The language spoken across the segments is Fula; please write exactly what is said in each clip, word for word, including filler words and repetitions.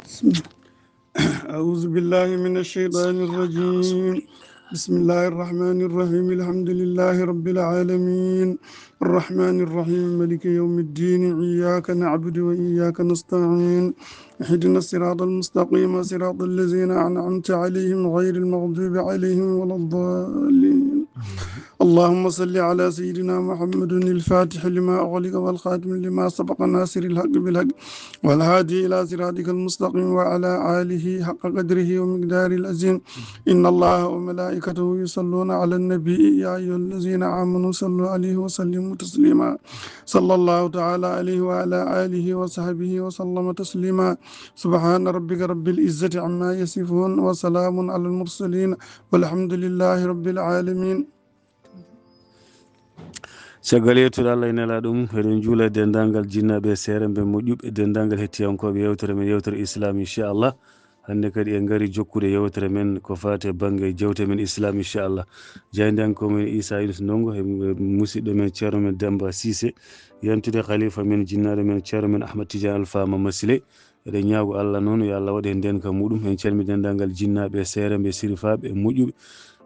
أعوذ بالله من الشيطان الرجيم. بسم الله الرحمن الرحيم. الحمد لله رب العالمين. الرحمن الرحيم. ملك يوم الدين. إياك نعبد وإياك نستعين. اهدنا الصراط المستقيم. صراط الذين أنعمت عليهم غير المغضوب عليهم ولا الضالين. اللهم صل على سيدنا محمد الفاتح لما أغلق والخاتم لما سبق ناصر الحق بالحق والهادي إلى صراطك المستقيم وعلى آله حق قدره ومقداره العظيم. إن الله وملائكته يصلون على النبي، يا أيها الذين آمنوا صلوا عليه وسلموا تسليما. صلى الله تعالى عليه وعلى آله وصحبه وسلم تسليما. سبحان ربك رب العزة عما يصفون وسلام على المرسلين والحمد لله رب العالمين. Caggal yettude Allah e nelaaɗo mum, eɗen njuula e denndaangal jinnaaɓe e seerenɓe moƴƴuɓe, e denndaangal hettiyankooɓe yewtere men, yewtere Islam, inchallah. Hannde kadi en ngari jokkude yewtere men ko faati e bannge jewte men Islam, inchallah. Jaayndiyankoo men Issa Yunus Ndongo e, e musidɗo men Ceerno men Demmba Cissé, yantude khalifa men, jinnaaɗo men, Ceerno men Ahmad Tidiane Alpha Mama Siley. Eɗen ñaago Allah noon yo Allah waɗ heen ndeenka muɗum. En calmi denndaangal jinnaaɓe e seerenɓe e sirifaaɓe e moƴƴuɓe,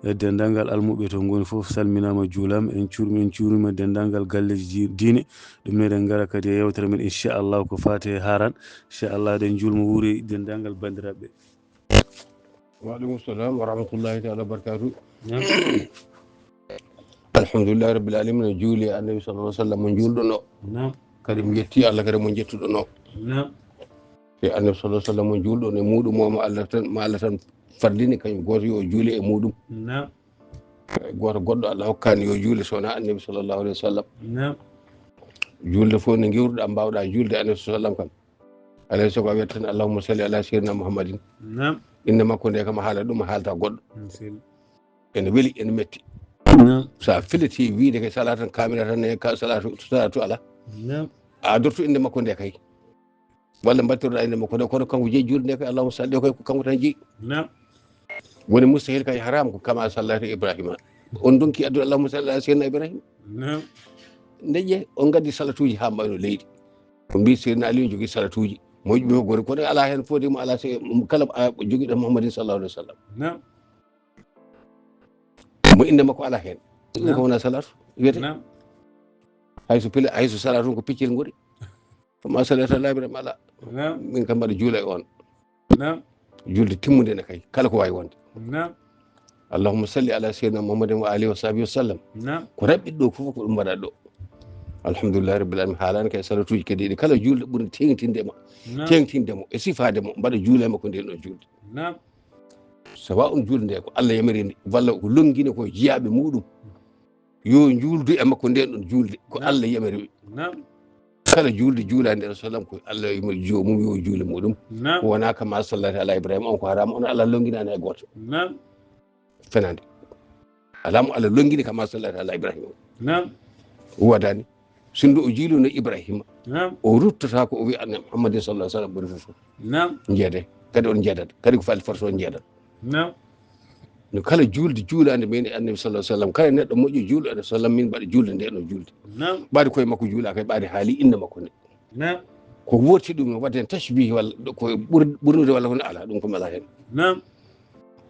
e denndaangal almuɓe to ngoni fof, salminaama, juulaama. En cuurmi, en cuurima denndaangal galleeji ji-, diine. Ɗum ne eɗen ngara kadi e yewtere men, inchallah, ko faati e haaran. Inchallah, eɗen njuulma wuuri denndaangal banndiraaɓe. Wa aleykum salam wa rahmatullahi taala wa barakatuh. Alhamdulillahi rabbil alamin. O juuli e annabi sallallahu alaihi wasallam mo juulɗo no. Naam. Kadi mi yetti Allah kadi mo jettuɗo no. Naam. E annabi sallallahu alaihi wasallam mo juulɗo no e muɗum o mo Allah tan, mo Allah tan fardini kañum gooto yo o juuli e muɗum. Naam. Gooto goɗɗo Allah hokkani yo juule so wona annabi sallallahu alaihi wasallam. Naam. Juulde fof ne ngiwruɗa mbawɗa juulde annabi sallallahu alaihi wasallam kam. Alay sago a wiyata tan allahumma salli ala sayyidina muhammadin. Naam. Innde makko nde kam a haala ɗum a haalta goɗɗo. Ene weli ene metti. Naam. Sa filiti wiide kay salatan kamila tan ne ka salatu salatu ala. Naam. A dortu innde makko nde kay. Walla mbattirɗa innde makko nde kono kanko jeyi juulde nde kay allahumma salli o kay ko kanko tan jeyi. Naam. Woni mustahil kay haram ko kama sallayta ibrahima. On donki addude allahumma salli ala sayyidina ibrahima. Naam. Nde ƴe on gaddi salatuji ha mbayno leydi. Ko mbi Seydina Aliou jogui salatuji moƴƴi ɓe gori kono ala hen fodimo ala se kala joguiɗo Muhammadin sallallahu alaihi wasallam. Naam. Mo inde makko ala hen. Ɗum ko wona salatu wiyete. Naam. Hayso pile hayso salatu ko piccel ngori. Kama salata labira mala. Naam. Min kam mbaɗa juula e on. Naam. Julde timmude ne kay kala ko wawi wonde. Naam. Allahumma salli ala sayyidina muhammadin wa alihi wa sahbihi wa sallam. Naam. Ko raɓɓiɗo ɗo fof ko ɗum mbaɗa ɗo. Alhamdulillahi rabbil alamin. Haalani kay salatuji kadi ɗi kala julde ɓuri teŋtinde ma. Naam. Teŋtinde mo e sifade mo mbaɗa juula e makko nden ɗon julde. Naam. Sawa on julde nde ko Allah yamiri nde walla ko longini ko jiyaɓe muɗum yo juuldu e makko nden ɗon julde ko Allah yamiri. Naam. Kala julde juulande rasulullah ko Allah yamiri jomum yo juule muɗum. Naam. Ko wona kama sallata ala ibrahima on ko harama on Allah longinani e goto. Naam. Fenande alamo Allah longini kama sallata ala ibrahima. Naam. Wadani sindu o jiiluno ibrahima. Naam. O ruttata ko o wi anna muhammadin sallallahu alaihi wasallam ɓuri fof. Naam. Jeede kadi on jeedat kadi ko fali force on jeedat. Naam. No kala julde juulande men e annabi sallallahu alaihi wasallam kala neɗɗo moƴƴo juulɗo annabi sallam min mbaɗa julde nde ɗo julde. Naam. Ɓaade koye makko juula kay ɓaade haali inde makko nde. Naam. Ko woti ɗum no wadde hen tashbih walla ko ɓurnude walla kono ala ɗum ko mala hen. Naam.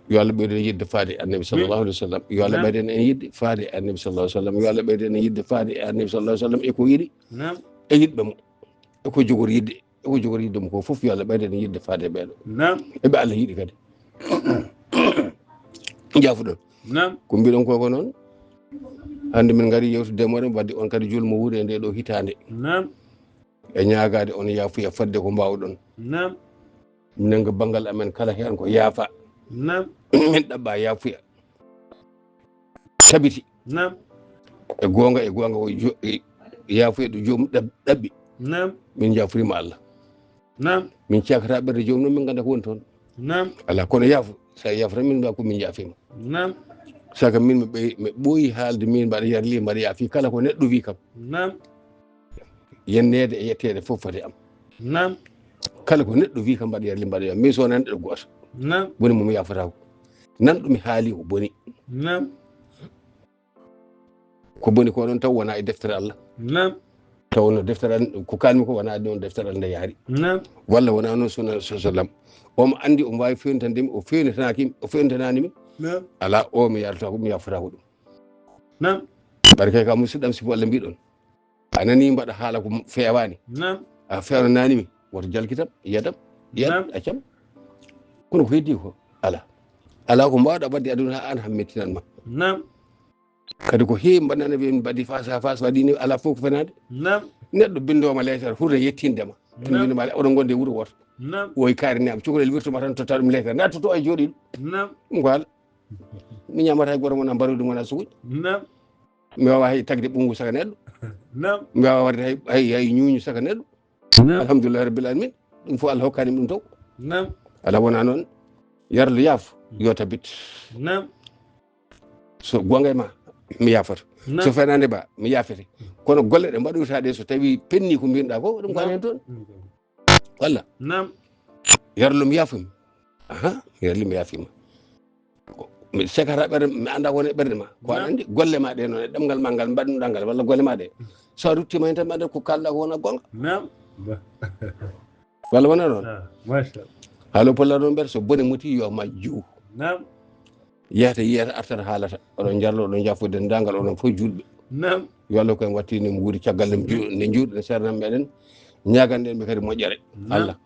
Yo Allah ɓeyden yidde faade annabi sallallahu alaihi wasallam yo Allah ɓeyden en yidde faade annabi sallallahu alaihi wasallam yo Allah ɓeyden en yidde faade annabi sallallahu alaihi wasallam e ko yiɗi. Naam. E yiɗɓe mo e ko jogori yidde e ko jogori yidde mo ko fof yo Allah ɓeyden en yidde faade ɓeeɗo. Naam. Eɓe Allah yiɗi kadi. Jafuɗon. Naam. Ko mbiɗon ko ko noon hande min ngari yewtude moɗon wadde on kadi julmo wuuri e nde ɗo hitande. Naam. E ñaagade on yaafuya fadde ko mbawɗon. Naam. Minen ko banngal amen kala heen ko yaafa. Naam. Min ɗaɓɓa yaafuya tabiti. Naam. E goonga e goonga o yaafuya ɗo joomum ɗaɓɓi. Naam. Min jaafurima Allah. Naam. Min cakata ɓerde joomum noon min ganda ko woni toon. Naam. Ala kono yaafu sa yaafata min mba ko min jaafima. Naam. Saka min mi ɓooyi haalde min mbaɗa yarli mbaɗa yaafi kala ko neɗɗo wi kam. Naam. Yennede e yettede fof fati am. Naam. Kala ko neɗɗo wi kam mbaɗa yarli mbaɗa yaafi min so wonani ɗo gooto. Naam. Woni mo mi yaafatako nan ɗumi haali o boni. Naam. Ko boni ko ɗon taw wona e deftere Allah. Naam. Taw no deftere an, ko kaanmi ko wona ɗum deftere an nde yaari. Naam. Walla wona noon sunna so sallam. Omo anndi omo waawi fewnitande mi, o fewnitanaaki mi, o fewnitanani mi. Naam. Alaa o mi yarata ko, mi yafata ko ɗum. Naam. Barke ka musidɗam, sibu Allah mbiɗon. A nani mbaɗa haala ko feewaani. Naam. A feewnanani mi. Woto jalkitam, yiyadam, yiyad, Naam. Accam. Kono ko heddi ko, alaa. Alaa ko mbaawɗa waɗde aduna haa an ham mettinan ma. Naam. Kadi ko heewi mbaɗnana ɓe mbaɗi face à face, waɗi ni alaa fof ko fenaande. Naam. Neɗɗo binndoma leetar hurre yettinde ma. Naam. Ene wiyno ma oɗon ngondi e wuro woto. Naam. Oy kaari ne am cukalel wirtoma tan totta ɗum leetar. Nda toto ay jooɗi ɗum. Naam. Ɗum ko haala. Mi ñamata hay goto mona mbaroy ɗum wona sukuƴ. Naam. Mi wawa hay tagde ɓunngu saka neɗɗo. Naam. Mi wawa waɗde hay, hay, hay ñuuñu saka neɗɗo. Naam. Alhamdulillahi rabbil alamin. Ɗum fof Allah hokkani ɗum taw. Naam. Alaa wona noon. Yarlo yaafo, yo tabit. Naam. So gonga e ma, mi yaafoto. Naam. So fenaande ba, mi yaafete. Kono golle ɗe mbaɗoyta ɗe, so tawi penni ko mbinɗa ko, ɗum ko Naam. Anen toon. Walla? Naam. Yarlo mi yaafo mi. Aha, yarlo mi yaafima. Mi sekata ɓerɗe, mi annda ko woni e ɓerɗe ma. Ko aɗa Naam. Anndi golle ma ɗe noon, e ɗemngal ma ngal mbaɗnuɗa ngal, walla golle ma ɗe. So a ruttima heen tan, mi annda ko kalɗa ko wona goonga. Naam. Walla wona noon? Ah, machallah. Haalo Pulaar noon mbiyata, so bone muti, yo majju. Naam. Yehata, yiyata, artata, haalata. Oɗon njarlo, oɗon njaafo denndaangal, oɗon fof juulɓe. Naam. Yo Allah ko en watti ne mbuuri caggal ne mju-, ne njuuɗe, ne seerana meɗen. Ñaaganɗen ɓe kadi moƴƴere. Naam. Allah.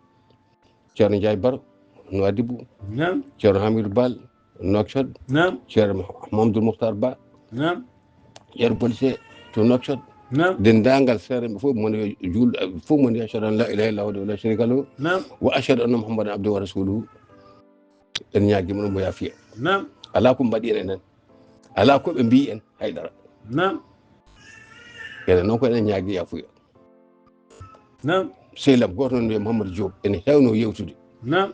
Ceerno Njaay Baro, Nouadhibou. Naam. Ceerno Hamidou Bal, Nouakchott. Naam. Ceerno Mamadou Mokhtar Ba. Naam. Ceerno Policier to Nouakchott. Naam. Denndaangal seereɓe fof, mon yo juul-, fof mon yo ashhadu an la ilaha illallah wahdahu la sharika lahu. Naam. Wa ashhadu anna Muhammadan abduhu wa rasuluhu. En ñaagima ɗum mo yaafiya. Naam. Alaa ko mbaɗi en enen. Alaa ko ɓe mbiyi en haydara. Naam. Enen noon ko enen ñaagi yaafuya. Naam. Sehil am gooto noon wiyee Mouhamadou Diop, ene heewno yewtude. Naam.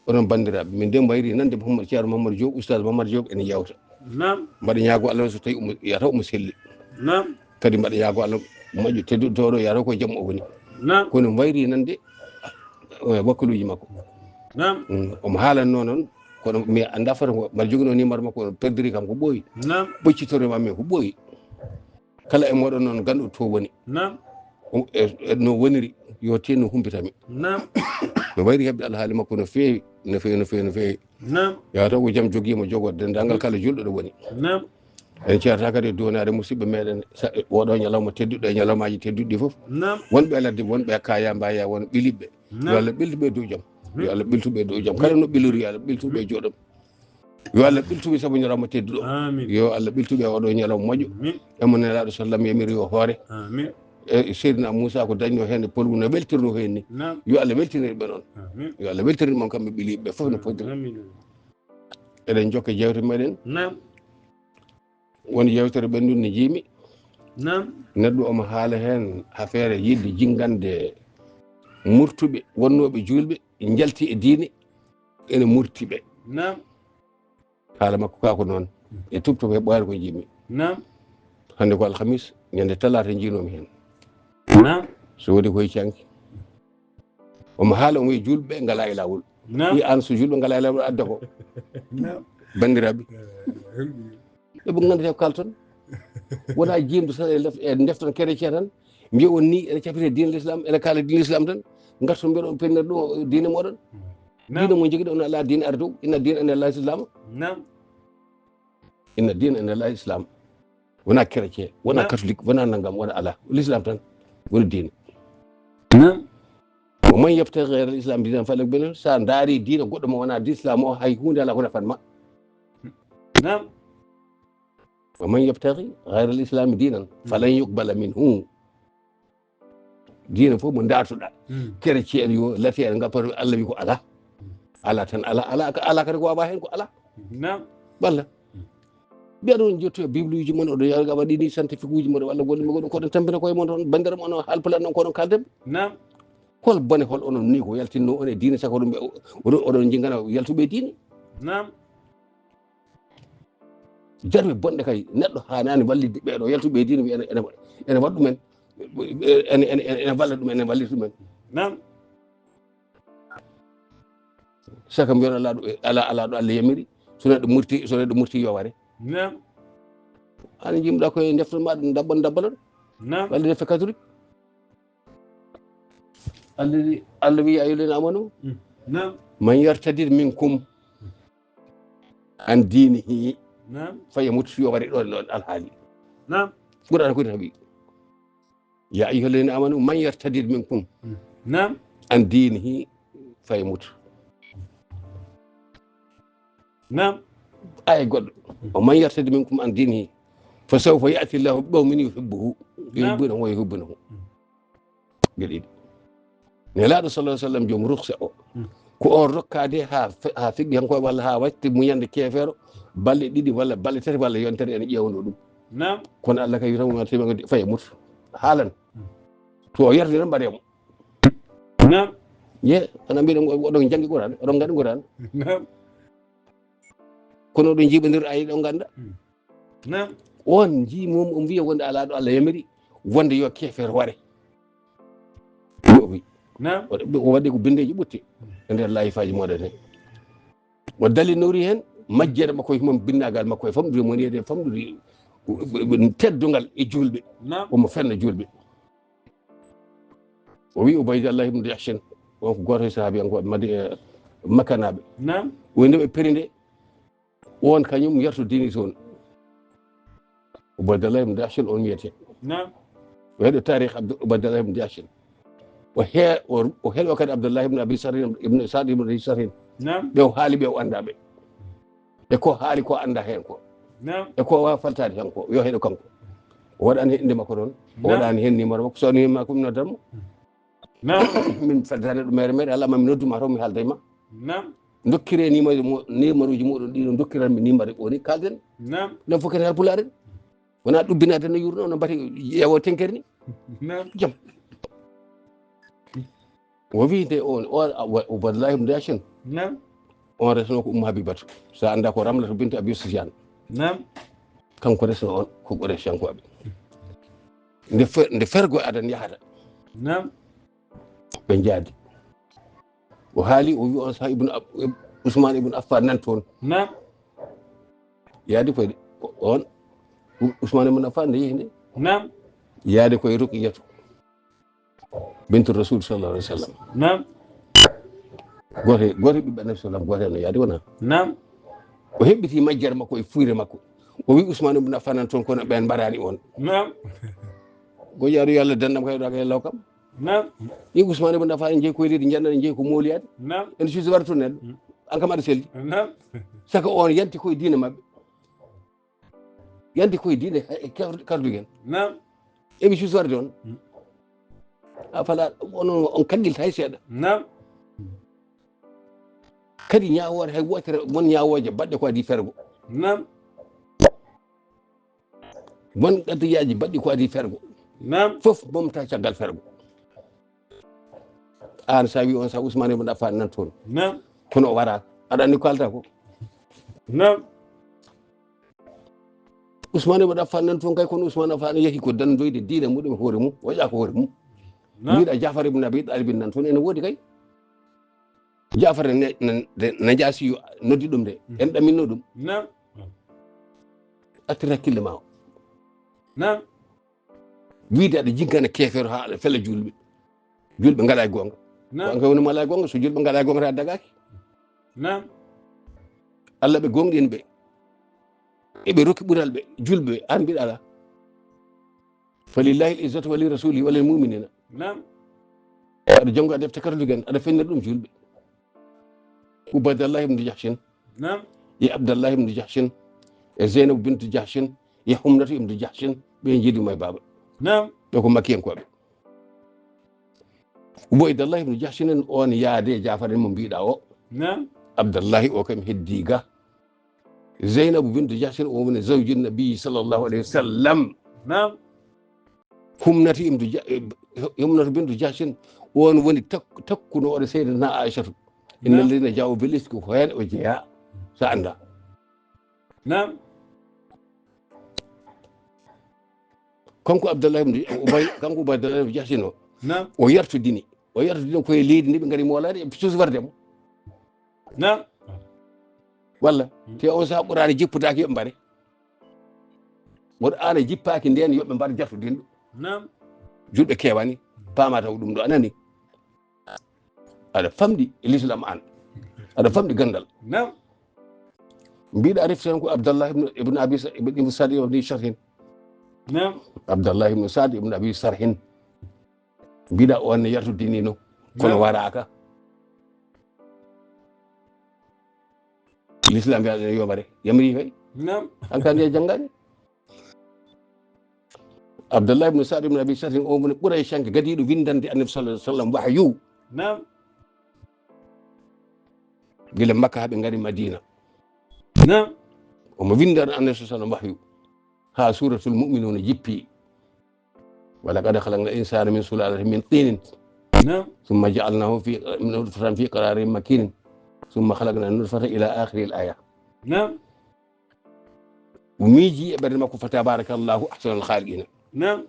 Onon banndiraaɓe, min de mbayri nande Mouhamadou, Ceerno Mouhamadou Diop, Oustaz Mouhamadou Diop ene yewta. Naam. Mbaɗa ñaago Allah so tawi omo, yata omo selli. Naam. Kadi mbaɗa ñaago Allah moƴƴo tedduɗo tooɗo yata ko jam o woni. Naam. Kono mbayri nande, eh, wakkiluuji makko. Naam. Mm, omo haalanno noon, kono mi annda fota ko mbaɗa jogino numéro makko, kono perdiri kam ko ɓooyi. Naam. Ɓoccitore ma min ko ɓooyi. Kala e mooɗon noon ganndo to woni. Naam. O, e, e no woniri, yo tinno humpita mi. Naam. No wayri heɓde alhaali makko no feewi, no feewi, no feewi, no feewi. Naam. Yo taw ko jam jogiima, jogo denndaangal kala juulɗo ɗo woni. Naam. En ceerata kadi e duwanaade musidɓe meɗen sa-, oɗo ñalawma tedduɗo e ñalawmaaji tedduɗi ɗi fof. Naam. Wonɓe e ladde, wonɓe e kaya mbaya, won ɓilliɓe. Naam. Yo Allah ɓiltu ɓe dow jam. Amin. Yo Allah ɓiltu ɓe dow jam. Kala no ɓilori, yo Allah ɓiltu ɓe jooɗom. Yo Allah ɓiltu ɓe sabu ñalawma tedduɗo. Amin. Yo Allah ɓiltu ɓe oɗo ñalawma moƴƴo. Amin. Emo Nelaaɗo sallam yamiri yo hoore. Amin. E Seydina Moussa ko dañno heen e polgu no weltirno heen ni. Naam. Yo Allah weltinir ɓe noon. Amin. Yo Allah weltinir mon kamɓe ɓilliɓe fof no fodiri. Amin. Eɗen jokka jeewte meɗen. Naam. Won yeewtere ɓenndunde njiimi. Naam. Neɗɗo omo haala heen affaire yiɗde jinngande murtuɓe, wonnooɓe juulɓe, njalti e diine, ene murti ɓe. Naam. Haala makko kaa ko noon. E tubto ko e ɓooyaani ko njiimi. Naam. Hannde ko alhamis, ñande talaata njiinoomi heen. Naam. So woni koye canki. Omo haala, omo wiya juulɓe ngalaa e laawol. Naam. Wi aan so juulɓe ngalaa e laawol, adda ko. Naam. Banndiraaɓe. Eh, ɓe nganndude ko kalton. Wona jiimde tan e lef-, e deftere chrétien tan. Mbiya on ni ene cafrite diine l'islam, ene kaala diine l'islam tan. Ngarton mbiɗon pennir ɗum diine moɗon. Naam. Diine mo jogiɗon alaa diine ar dow. Inna diine inda Allahi l'islam. Naam. Inna diine inda Allahi l'islam. Wona chrétien, wona Naam. Catholique, wona nanngam, wona alaa. L'islam tan woni diine. Naam. Wa man yabtaghi ghayra al-islam diinan falan yuqbala minhu. So a ndaari diine goɗɗo mo wona diine islam o, hay huunde alaa ko nafan ma. Naam. Wa man yabtaghi ghayra al-islam diinan falan yuqbala minhu. Diine fof mo ndaartuɗaa. Hmm. Chrétien yo, latin en, ngappato Allah wi ko alaa. Alaa tan, alaa, alaa, alaa kadi ko waawaa heen ko alaa. Naam. Walla? Hmm. Mbiya ɗon jotto e Bible uji mon, oɗo yaga waɗi ni scientifique uji mon, walla golle mon, ko ɗon tampina koye mon toon, banndiraaɓe mon, Haalpulaar noon, ko ɗon kaalden. Naam. Hol bone, hol onon ni ko yaltinno on e diine, saka oɗon, oɗon, oɗon jingana yaltuɓe e diine? Naam. Jarɓe bonɗe kay, neɗɗo haanaani wallitde ɓeeɗo yaltuɓe e diine, ene, ene, ene waɗa ɗumen, ene, ene, ene, ene walla ɗumen, ene wallita ɗumen. Naam. Saka mbiyon alaa ɗo, alaa, alaa ɗo Allah yamiri, so neɗɗo murti, so neɗɗo murti yo ware. Naam. Ana jimɗa koye defte ma ɗum dabbon dabbala ɗo. Naam. Walla defte catholique. Allah wi, Allah wi, "Ya ayyuhallazina amanu, man yartadid minkum an dinihi fayamut." Yo wari ɗon, ɗon alhaali. Qur'an ko wi, "Ya ayyuhallazina amanu, man yartadid minkum an dinihi fayamut." Ay goɗɗo. "Wa man yartadid minkum an dinihi fasawfa ya'ti Allahu biqawmin yuhibbuhu, yuhibbunahu wa yuhibbunahu." Geɗe ɗiɗi. Nelaaɗo sallallahu alaihi wasallam, joom ruksa o, ko on rokkaade ha fe-, ha figgi hanko walla ha watti muñande keefeero balɗe ɗiɗi walla balɗe tati walla yontere, en ƴeewno ɗum. Kono Allah kay wiyata mo, "Fayamut." Haalan. To o yardi tan, mbaɗe mo. Ye, ana mbiɗon oɗon janngi Qur'an, oɗon nganndi Qur'an. Kono oɗon njiɓondir ay ɗon ngannda. On njii mum, o mbiya wonde alaa ɗo Allah yamiri wonde yo keefeero ware. Yo wi. O, o waɗi ko binndeeji ɓutti e nder laayifaaji mooɗon he. O dalinori heen majjere makko e himo binnaagal makko e famɗude mo, e famɗude teddungal e juulɓe. Omo fenna juulɓe. O wi Ubaydallah ibn Jahshin, on ko gooto e sahaabiyankooɓe Madi-, eh, Makkanaaɓe. O wi nde ɓe peri nde, on kañum yartodini toon. Ubaydallah ibn Jahshin on wiyete. O heɗo taarikh Abdu-, Ubaydallah ibn Jahshin. O he-, o, o heɗo kadi Abdullah ibn Abi Sarhin, ibn Sa'd ibn Abi Sarhin. Ɓe o haali, ɓe o anndaa ɓe. E ko haali ko anndaa heen ko. E ko waawa faltaade heen ko. Yo heɗo kanko. O waɗani heen innde makko toon. O waɗani heen numéro makko. So woni ma ko mi noddan mo. Min faltaade ɗo mere mere, alaa ma mi noddu ma toon, mi haalda e ma. Dokkire numéro mo, numéro ji muɗum ɗiɗo, dokkiran mi numéro o ni, kalden. Nden fof kadi Haalpulaar en. Wona ɗubbinaade no yurno, no mbati yewo tenkere ni. Jam. O wi nde on, o, o, Ubaydullah ibn Jahshin. On resno ko Ummu Habibatu. Sa annda ko Ramlatu bintu Abi Sufyan. Kanko resno on ko Qurayshankooɓe. Nde fe-, nde fergo adan yahata. Ɓe njaadi. O haali, o wi on saaha Ibn Ab-, Ib-, Usman ibn Affan nan toon. Yaadi koye on, Usman ibn Affan nde yehi nde. Yaadi koye Ruqiyatu. Bintu Rasul sallallahu alaihi wasallam. Gooto, gooto ɓiɓɓe Annabi sallam, gooto no yaadi wona. O heɓɓiti majjere makko e fuyre makko. O wi Usman ibn Affan nan toon kono ɓen mbarani on. Go yaadu yo Allah dandam kay ɗo kay law kam. Ni Usman ibn Affan en jeyi koyriɗi, janna en jeyi ko mooliyaade. En suusi warde toon neɗɗo. An kam aɗa selli. Saka on yanti koye diine maɓɓe. Yanti koye diine, e kar-, kardugen. Eɓe suusi warde on. A fala, on, on kaggilta hay seeɗa. Kadi ñaawoore hay wootere, won ñaawooje baɗɗe ko adii fergo. Won qadiyaaji baɗɗi ko adii fergo. Fof momta caggal fergo. Aan sa wi on sa Usman ibn Affan nan toon. Kono o wara. Aɗa anndi ko haalta ko? Usman ibn Affan nan toon kay, kono Usman Affan yehi ko danndoyde diine muɗum e hoore mum, o ƴaako hoore mum. Mbiɗa Jafar ibn Abi Talib nan toon ene woodi kay. Jafar ne, ne, ne Najaasi yo noddi ɗum de. En ɗaminno ɗum. Attir hakkille ma o. Wiide aɗa jinkana keefeero haa aɗa fela juulɓe. Juulɓe ngalaa e goonga. Ko an kay woni mo alaa e goonga, so juulɓe ngalaa e goonga, tan a dagaaki. Allah ɓe goongɗinɓe. Eɓe rokki ɓural ɓe, juulɓe, an mbiɗa alaa. Falillahi al-izzatu wa li rasulihi wa lil mu'minina. Aɗa jannga defte kardugen, aɗa fennira ɗum juulɓe. Ubaydallah ibn Jahshin. E Abdallah ibn Jahshin. E Zainab bint Jahshin. E Humnatu ibn Jahshin. Ɓe njiidi mo e baaba. Ɓe ko Makkiyankooɓe. Ubaydallah ibn Jahshin en on yaade Jafar en mo mbiɗa o. Abdallahi o kam heddi ga. Zainabu bintu Jahshin, o woni zawju Nabi sallallahu alaihi wasallam. Humnatu ibnu Ja-, eh, Humnatu bintu Jahshin, on woni tak-, takkunooɗo Sayyidatuna Aishatu. Innal ladhina ja'u bil ifki, ko heen o jeyaa, sa annda. Kanko Abdallah ibn Ubay, kanko Ubaydallah ibn Jahshin o, o yartodini. O yartodini ko e leydi ndi ɓe ngari moolaade, e suusi warde mo. Walla, te on saha Qur'aana jippotaake, yo ɓe mbare. Qur'aana jippaaki ndeen, yo ɓe mbar jartodinɗo. Julɓe keewani, paama taw ɗum ɗo, a nani? Aɗa famɗi e l'islam an. Aɗa famɗi gandal. Naam. Mbiɗa arifti tan ko Abdallah ibn, ibn Abi Sa-, ibn, ibn Sa'd ibn Sharhin. Naam. Abdallah ibn Sa'd ibn Abi Sarhin. Mbiɗa on ne yartu dinino. Kono Naam. Waraka. L'islam ya yobare. Yamri kay. Naam. An kan ya jangani. Abdallah ibn Sa'd ibn Abi Sarhin o woni Qurayshanke gadiɗo windande Annabi sallallahu alaihi wasallam wahyu. Naam. Gila Makka ha ɓe ngari Madina. Naam. Omo windana Annabi sallallahu alaihi wasallam wahyu. Ha suratul mu'minuna jippi. ولقد خلقنا الإنسان من سلالة من طين Naam. ثم جعلناه في نطفة في قرار مكين ثم خلقنا النطفة إلى آخر الآية. Naam. O miiji e ɓernde makko فتبارك الله أحسن الخالقين. Naam.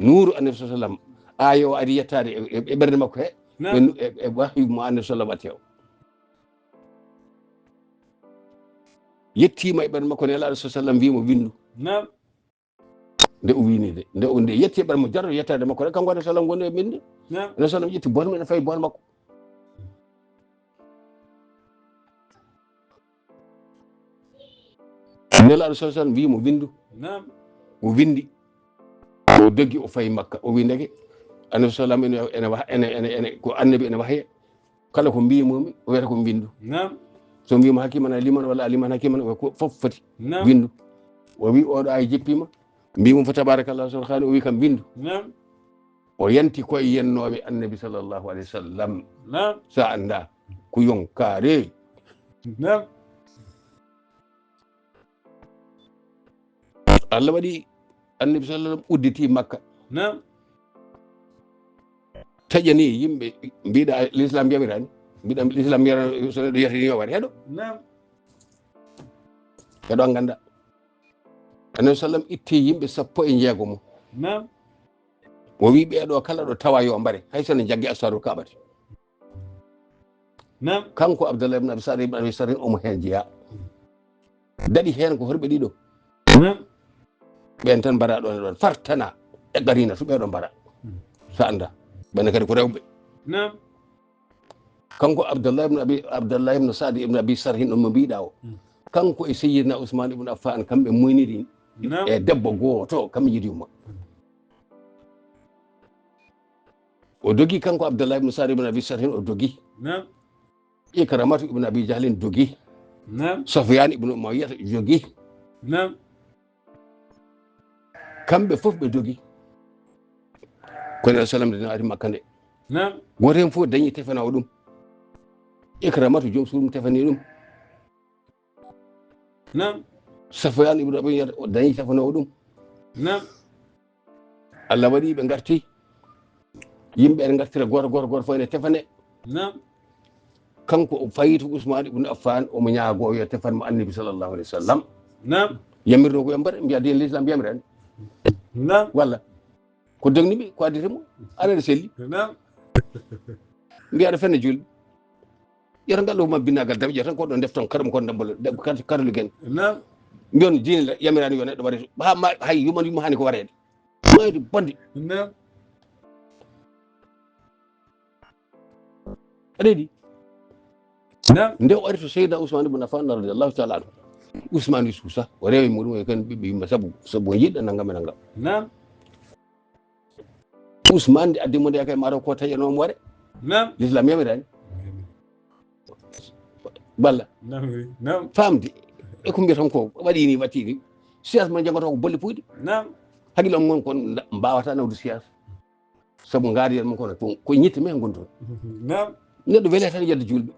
Nuuru Annabi sallallahu alaihi wasallam. Aaya o ari yettaade e, e, e ɓernde makko he. Naam. E, e, e wahyu mo Annabi sallallahu alaihi wasallam. Yettima e ɓernde makko Nelaaɗo sallallahu alaihi wasallam wi mo windu. Naam. Nde o wini de, nde o nde yetti e ɓernde mo jarro yettaade makko rek, kanko Annabi sallallahu alaihi wasallam woni e winde. Naam. Annabi sallallahu alaihi wasallam ƴetti bool mum ene fawi bool makko. Nelaaɗo sallallahu alaihi wasallam wi mo windu. Naam. O windi. O doggi o fayi Makka. O wi ndeke Annabi sallallahu alaihi wasallam ene, ene, wah- ene, ene, ene, ko annabi ene wahye. Kala ko mbiymomi o wiyata ko mbindu. Naam. So mbimo hakiman aliman walla aliman hakiman o ko fof foti Naam. windu. O wi oɗo ay jippima. Mbimo فتبارك الله أحسن الخالقين o wi kam mbindu. Naam. O yanti koye yennooɓe Annabi sallallahu alaihi wasallam. Naam. Sa anda ko yonkaare. Naam. Allah waɗi Annabi sallallahu alaihi wasallam udditi Makka. Naam. Taƴani yimɓe mbiɗa l'islam yamirani. Mbiɗa l'islam yamirani so neɗɗo yetini yo waɗe heɗo. Naam. Heɗo ganda. Annabi sallam itti yimɓe sappo e jeegomo. Naam. O wi ɓeɗo kala ɗo tawa yo mbare hay sene jaggi asfaru kaɓati. Naam. Kanko Abdallah ibn Abi Sa'd ibn Abi Sarhin omo hen jeeya. Daɗi hen ko horɓe ɗiɗo. Naam. Ɓen tan mbara ɗon e ɗon fartana e qarina to ɓeɗo mbara. Sa anda ɓen kadi ko rewɓe. Naam. Kanko Abdallah ibn Abi Abdallah ibn Sa'd ibn Abi Sarhin on mo mbiɗa o. Mm. Kanko e Sayyidina Usman ibn Affan kamɓe muyniri Naam. e debbo goto kamɓe jiidi umma. O dogi kanko Abdallah ibn Sa'd ibn Abi Sarhin o dogi. Naam. Ikramatu ibn Abi Jahlin dogi. Naam. Sufyan ibn Umayyah jogi. Naam. Kamɓe fof ɓe dogi. Kono salam dina ari Makka nde. Naam. Goto hen fof dañi tefanowo ɗum. Ikramatu joom suuɗum tefani ɗum. Naam. Sufyan ibn Umayyah o dañi tefanowo ɗum. Naam. Allah waɗi ɓe garti. Yimɓe ene gartira goto goto goto fof ene tefane. Naam. Kanko o fayi to Usman ibn Affan omo ñaago yo tefan mo Annabi sallallahu alaihi wasallam. Naam. Yamirno ko yambare mbiya din l'islam yamirani. Naam. Walla ko dogni mi ko addete mo aɗa selli. Naam. Mbiya aɗa fenna julɓe. Yata ngal ɗo ma binnagal daɓe ƴeewa tan ko ɗon defton kaɗum kon dambol katalugen. Naam. Mbiyon diine la yamirani yo neɗɗo waɗe ha ma hay yuman yuma hani ko waɗede. Mayde bonde. Naam. Aɗa yiɗi Naam. Nde o ari to Seydina Ousmane ibn Affan radiyallahu taala anhu. Ousmane wi suusa o rewi muɗum e kan ɓiɓɓe yumma sabu sabu o yiɗɗo nangam e nangam. Naam. Ousmane nde addi mo nde kay maro ko taƴanoo mo waɗe. Naam. L'islam yamirani. Balla Naam. Naam. Famde e ko mbiyatan ko waɗi ni watti ni. Siyas ma jangata ko bolle puyɗi. Naam. Hakkille on kon kon mbawata nawde siyas. Sabu ngaari yen mon kono ko ko ñitte men gon toon. Naam. Neɗɗo wele tan yedde julɓe.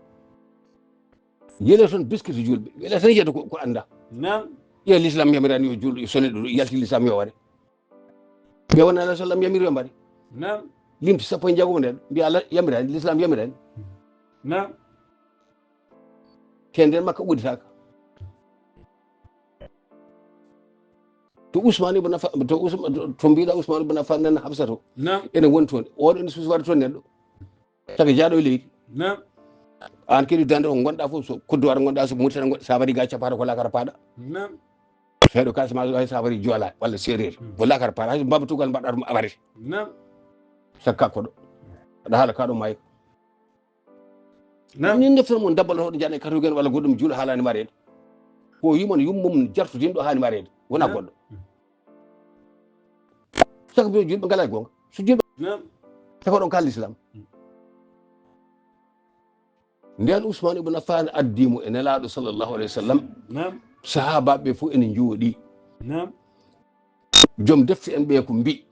Yele toon biskiti julɓe wele tan yedde ko ko anda. Naam. Ƴeewa l'islam yamirani yo julɗo yo sone ɗo yalti l'islam yo waɗe. Ɓe wona alah sallam yamiri yo mbaɗe. Naam. Limti sappo e jeegom nden mbiya alah yamirani l'islam yamirani. Naam. Te nden makka udditaka. To Ousmane ibn Affan to Ousmane to mbiɗa Ousmane ibn Affan nan Hafsa to. Naam. Ene woni toon oɗo ene suusi waɗa toon neɗɗo. Saka jaaɗo e leydi. Naam. An kadi dande ko gonɗa fof so koddu wara gonɗa so murtana gonɗa sa waɗi ga capata ko lakara paɗa. Naam. Heɗo kasma hay sa waɗi jola walla séréer ko lakara paɗa hay mbaba tugal mbaɗɗa ɗum a waɗi. Naam. Sakka koɗo aɗa haala kaɗo maayi. Naam. Min deftere mon dabbal hoɗo jane katugen walla goɗɗum juulo haalani mareede. Ko yumon yummum jartudinɗo haani mareede. Wona goɗɗo. Saka mbiyo julɓe ngala e goonga. So julɓe. Naam. Saka ɗon kala l'islam. Nden Usman ibn Affan addi mo e Nelaaɗo sallallahu alayhi wa sallam. Naam. Sahaabaaɓe fof ene njooɗi. Naam. Joom defte en ɓe ko mbi.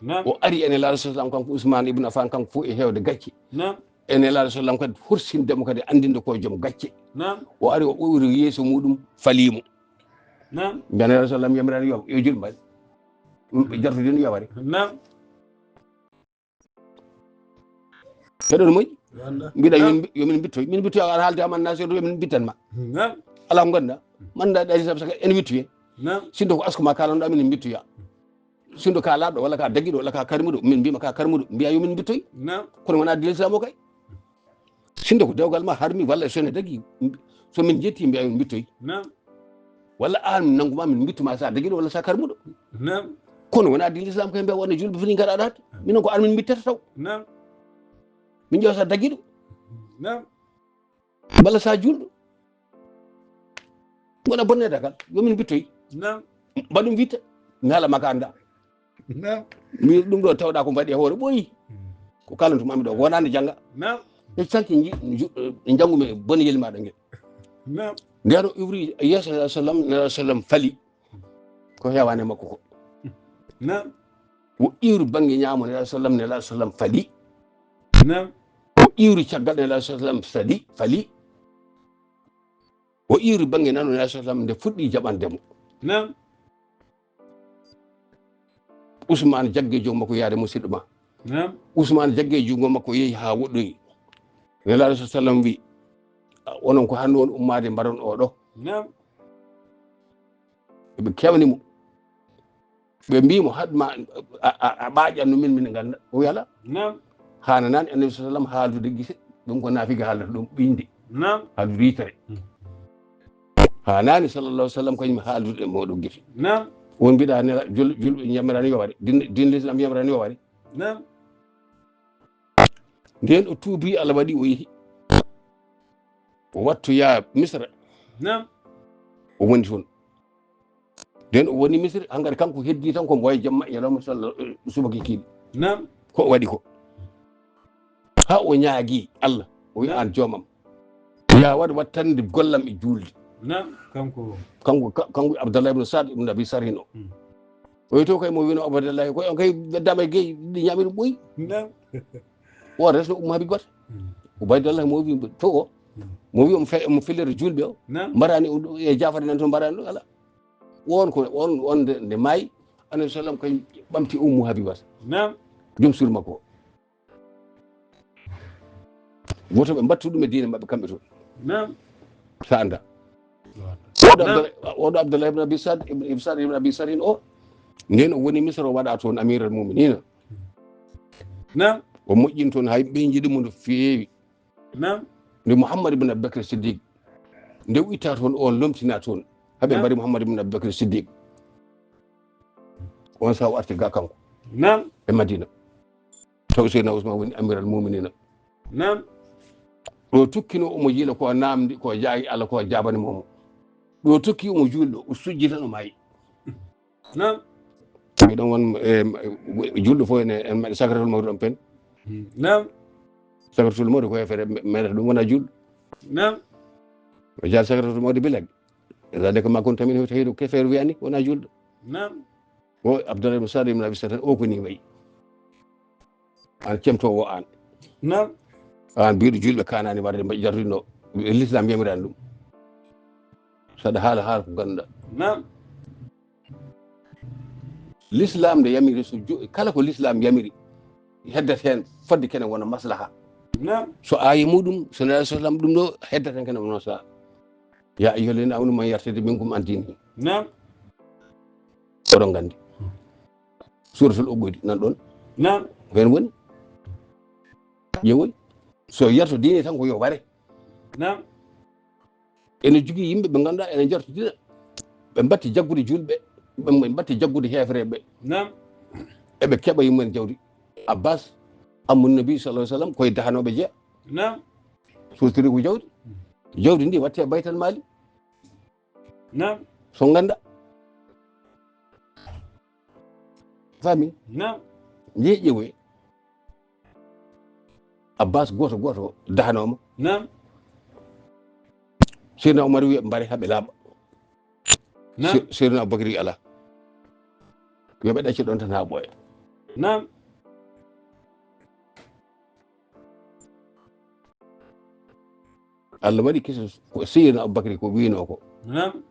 Naam. O ari e Nelaaɗo sallallahu alayhi wa sallam, kanko Usman ibn Affan, kanko fof e heewde gacce. Naam. E Nelaaɗo sallallahu alayhi wa sallam kadi horsinde mo kadi anndinde ko joom gacce. Naam. O ari o ɓowri yeeso muɗum falii mo. Naam. Mbiya Nelaaɗo sallallahu alayhi wa sallam yamirani yo, yo julɓe mbaɗe. Ɗum ɓe jartudino yo waɗe. Naam. Keɗon moƴƴi? Wanda. Mbiɗa yo min, yo min mbittoy. Min mbittoy, a haalde aman nasir, yo min mbittan ma. Naam. Alaa ko ngannduɗaa. Man da ɗaɗi sab saka en wittu hen. Naam. Sindo ko asko ma kalanɗo amin en mbittoya. Sindo ka laaɗo walla ka dagiɗo walla ka karmuɗo, min mbima ka karmuɗo, mbiya yo min mbittoy. Naam. Kono wona diine Islam o kay. Sindo ko dewgal ma harmi walla so ne dagi, so min jetti mbiya yo min mbittoy. Naam. Walla an nangu ma min mbittuma sa dagiɗo walla sa karmuɗo. Naam. Kono wona diine Islam kay mbiya wonde julɓe fini ngara ɗaat. Minen ko an min mbittata taw. Naam. Min ƴeewa sa dagiɗo. Naam. Walla sa julɗo. Wona bonne dagal. Yo min mbittoy. Naam. Mbaɗum witte. Mi haala maka annda. Naam. Mi ɗum ɗo tawɗa ko mbaɗi e hoore ɓooyi. Ko kalantu mami ɗo wonande jannga. Naam. E sanki jangumi e boneyel maɗa ngel. Naam. Nden o iwri yeeso Nelaaɗo sallam, Nelaaɗo sallam fali. Ko heewani makko ko. Naam. O iwri bannge ñaamo Nelaaɗo sallam, Nelaaɗo sallam fali. Naam. O iwri caggal Nelaaɗo sallam fali, fali. O iwri bannge nano Nelaaɗo sallam nde fuɗɗi jaɓande mo. Naam. Usmaan jaggi joom makko yaade musidɗo ma. Naam. Usmaan jaggi junngo makko yehi haa woɗɗoyi. Nelaaɗo sallam wi, onon ko hannde on ummaade mbaron oɗo. Naam. Ɓe kewni mo. Ɓe mbi mo haɗma a, a, a ɓaaƴanno min min ngannda. O wi ala. Naam. Haananaani Annabi sallam haaldude gise. Ɗum ko naafiki haaldata ɗum ɓiñde. Naam. Haaldude yitere. Hmm. Haanani sallallahu alaihi wasallam kañum haaldude e mooɗon gite. Naam. Won mbiɗa nela jul-, julɓe yamirani yo waɗe. Din, din l'islam yamirani yo waɗe. Naam. Nden o tuubi, Allah waɗi o yehi. O wattoya Misra. Naam. O woni toon. Nden o woni Misra, hankadi kanko heddi tan ko mboya jamma e ñalawma salla, eh, subaki kiiɗi. Naam. Ko o waɗi ko. Haa o ñaagi Allah, o wi, naam, aan joomam. Ya waɗ wattande gollam e juulde. Naam, kanko. Kanko, ka-, kanko Abdallah ibn Saad ibn Abi Sarhin o. Hmm. O wi to kay mo wino Abdallah, ko on kay dama gey ɗi ñamiri ɓoy. Naam. O resno Ummu Habibata. Hmm. Ubaydallah mo wi to o. Hmm. Mo wi omo fe-, omo fellere juulɓe o. Naam. Mbarani o ɗo e jafare nan toon mbarani ɗo, ala. Won ko, on, on nde, nde maayi, Annabi sallam kay ɓamti Ummu Habibata. Naam. Joom suudu makko o. Woto ɓe mbattu ɗum e diine maɓɓe kamɓe toon. Naam. Sa annda. Naam. Oɗo Abdallah, oɗo Abdallah ibn Abi Sad, ibn, ibn Sad ibn Abi Sarin o, nden o woni Misra o waɗa toon Amiral Muminina. Naam. O moƴƴin toon hay ɓe njiɗi mo no feewi. Naam. Nde Muhammad ibn Abubakar Siddiq, nde o itta toon, on lomtina toon. Haɓe, naam, mbari Muhammad ibn Abubakar Siddiq. On sa o arti ga kanko. Naam. E Madina. Taw Seydina Ousmane woni Amiral Muminina. Naam. Ɗo tukkino omo yiila ko namdi, ko jaayi Allah, ko jaabani mo mo. Ɗo tukki omo juulɗo, o sujji tan o maayi. Naam. Mbiɗon won, eh, juulɗo fof ene, en mbaɗi sakaratul mawti ɗon pen. Naam. Sakaratul mawti ko e feere me-, meɗata ɗum wona juulɗo. Naam. O jaal sakaratul mawti bilak. Zalika ma kunta minhu tahidu, ke feere wiyani wona juulɗo. Naam. O Abdullah ibn Sa'd ibn Abi Sarh o ko ni wayi. An cemtoowo an. Naam. An mbiɗo juulɓe kanani warde mbaɗi jardude no. L'islam yamirani ɗum. Saɗa haala, haala ko ganduɗa. Naam. L'islam nde yamiri so jo-, kala ko l'islam yamiri, heddat hen fodde kene wona maslaha. Naam. So aaya muɗum, so Nabi sallam ɗum ɗo, heddat hen kene wona maslaha. Ya ayyuhalladhina amanu man yartadda minkum an dinihi. Naam. Oɗon gandi. Suratul Uqud nan ɗon. Naam. Ko hen woni? Ƴeewoy. So yarto diine tan ko yo ware. Naam. Ene jogii yimɓe ɓe ngannduɗaa ene njartodina. Ɓe mbatti jaggude juulɓe, ɓe mbatti jaggude heefereɓe. Naam. Eɓe keɓa yimɓe jawdi. Abbas, ammun Nabi sallallahu alaihi wasallam, koye dahanooɓe jeya. Naam. Sotiri ko jawdi. Jawdi ndi watte e baytal mali. Naam. So ngannda. Fami? Naam. Njeeƴe woye. Abbas gooto gooto dahanooma. Naam. Seydina Umar wiya mbare haɓe laaɓa. Naam. Se-, Seydina Abubakar wi ala. Yo ɓe ɗacce ɗon tan haa ɓooya. Naam. Allah waɗi kisa ko Seydina Abubakar ko wiino ko. Naam.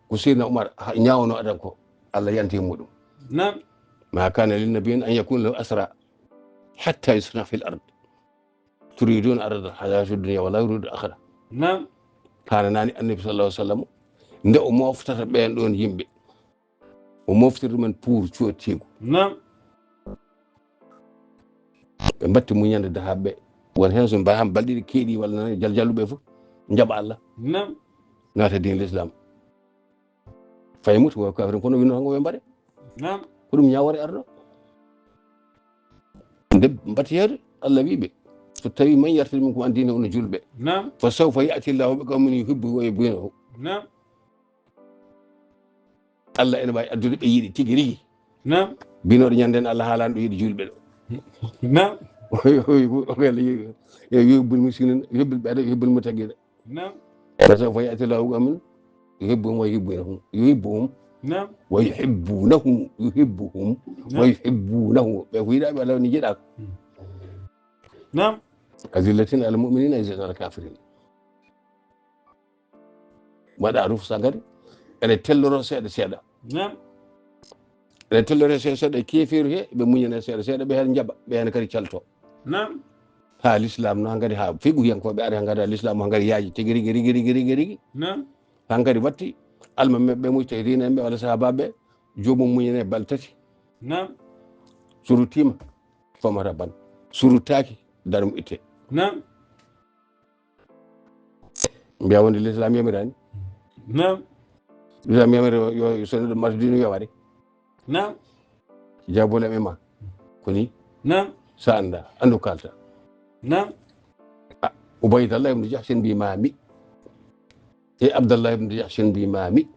Ko Seydina Umar ha-, ñaawno adan ko Allah yanti e muɗum. Naam. Ma kana lin nabiyyin an yakuna lahu asra hatta yuskhina fil ard. Turiduna arada hayati dunya wala yuridu akhira. Naam. Hananani annabi sallallahu alaihi wasallam nde o moftata ɓeen ɗoon yimɓe. O moftirta men pour cuwa tiigu. Naam. Ɓe mbatti muñande dahaɓe. Won heen so mbaha balɗiɗi keeɗi walla nani jal jalluɓe fof. Njaɓa Allah. Naam. Naata diin l'islam. Fay mutu wa kafirin kono winno hango ɓe mbaɗe. Naam. Ko ɗum ñaawore arɗo. Nde mbatti yeeru Allah wi ɓe. So tawi man yartadi minkum an diini ono julɓe. Naam. Fa sawfa ya'ti Allahu bi qawmin yuhibbu wa yuhibbunahu. Naam. Allah ene waawi addude ɓe yiɗi tigi rigi. Naam. Binooɗo ñande en Allah haalani ɗo yiɗi julɓe ɗo. Naam. Yuhibbul miskinin, yuhibbul ɓeɗo, yuhibbul mutaqina. Naam. Fa sawfa ya'ti Allahu bi qawmin yuhibbuhum wa yuhibbunahum. Yuhibbuhum. Naam. Wa yuhibbunahu, yuhibbuhum. Naam. Wa yuhibbunahu. Ɓe ko yiɗaɓe Allah ni jiɗa. Naam. Azillatin alal mu'minina, azillatin alal kafirin. Waɗa rufsa kadi ene telloro seeɗa seeɗa. Naam. Ene telloro seeɗa seeɗa e keeferu he ɓe muñana seeɗa seeɗa ɓe heen njaɓa ɓe heen kadi calto. Naam. Ha l'islam no hankadi ha fiɓuyankoɓe ari hankadi ha l'islam hankadi yaaji tigi rigi rigi rigi rigi rigi. Naam. Hankadi watti alma meɓɓe mujtahidina en ɓe walla sahabaɓe joomum muñane bal tati. Naam. Surutima famata ban surutaki darum itte. Naam. Mbiya wonde l'islam yamirani. Naam. L'islam yamiri yo, yo so neɗɗo marta dino yoware. Naam. Jabole me ma koni. Naam. Sa anda andu kalta. Naam. Ah, Ubaydallah ibn Jahshin bi mami. E Abdallah ibn Jahshin bi mami. E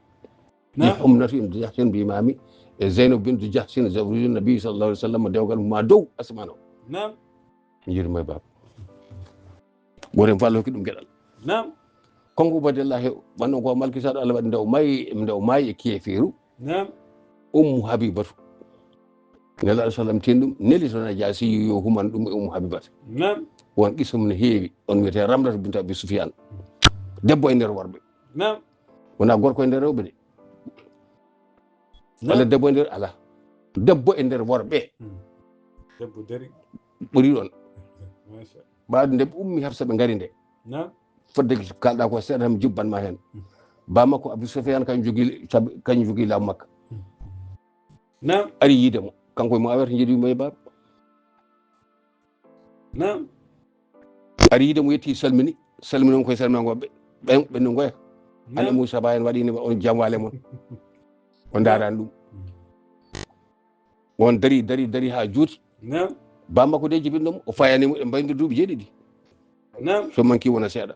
Naam. Humnatu ibn Jahshin bi mami. E Zainab bint Jahshin zawjuha nabi sallallahu alaihi wasallam dewgal ma dow asmano. Naam. Yirma baba. Goren fallo ki ɗum geɗal. Naam. Konko ubadillahi wano ko malkisaɗo Allah waɗi nde o mayi nde o mayi e keefiru. Naam. Ummu Habibatu. Nela sallam tin ɗum neli to Najaasi yo human ɗum e Ummu Habibatu. Naam. Won qisum no heewi on wiyete Ramlatu bintu Abi Sufyan. Debbo e nder worɓe. Naam. Wona gorko e nder rewɓe de. Naam. Walla debbo e nder ala. Debbo e nder worɓe. Hmm. Debbo dari. Ɓuri ɗon. Masha. Ɓaade nde ɓe ummi Hafsa ɓe ngari nde. Naam. Fodde kalɗa ko seeɗa tan mi jubban ma heen. Ba makko Abu Sufyan kañum jogii sabi kañum jogii laamu Makka. Naam. Ari yiide mo kanko e Muawiya to njeɗi mo e baaba. Naam. Ari yiide mo yetti salmini salmini on koye salmina ngo ɓe ɓen ɓe no ngoya. Ane Naam. Moussa Ba en waɗi ne on jamwale mon. O ndaarani ɗum. On dari dari dari ha juuti. Naam. Ba makko de jibinɗo mo o fayani mo e mbayndi duuɓi jeeɗiɗi. Naam. So manki wona seeɗa.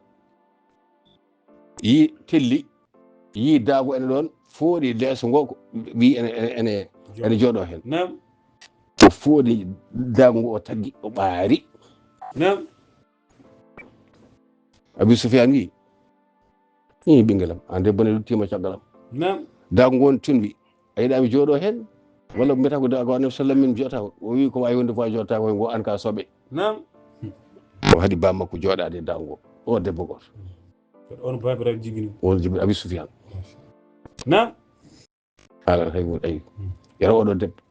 Yi telli yi daago ene ɗon fooɗi leeso ngo ko wi ene ene ene ene jooɗo heen. Naam. O fooɗi daago ngo o taggi o ɓaari. Naam. Abi Sufyan wi i ɓingelam an debbo ne luttima caggalam. Naam. Daago ngo on tunwi a yiɗa mi jooɗo heen walla mbiyata ko daago annabi sallam min jooɗata o wi ko wawi wonde fof a jooɗata ko ngo an ka soɓe. Naam. O haɗi ba makko jooɗade e daago ngo o debbo goto. On babiraɗo jibini. On jibini Abi Sufyan. Naam. Haala hay won ayi yara oɗo debbo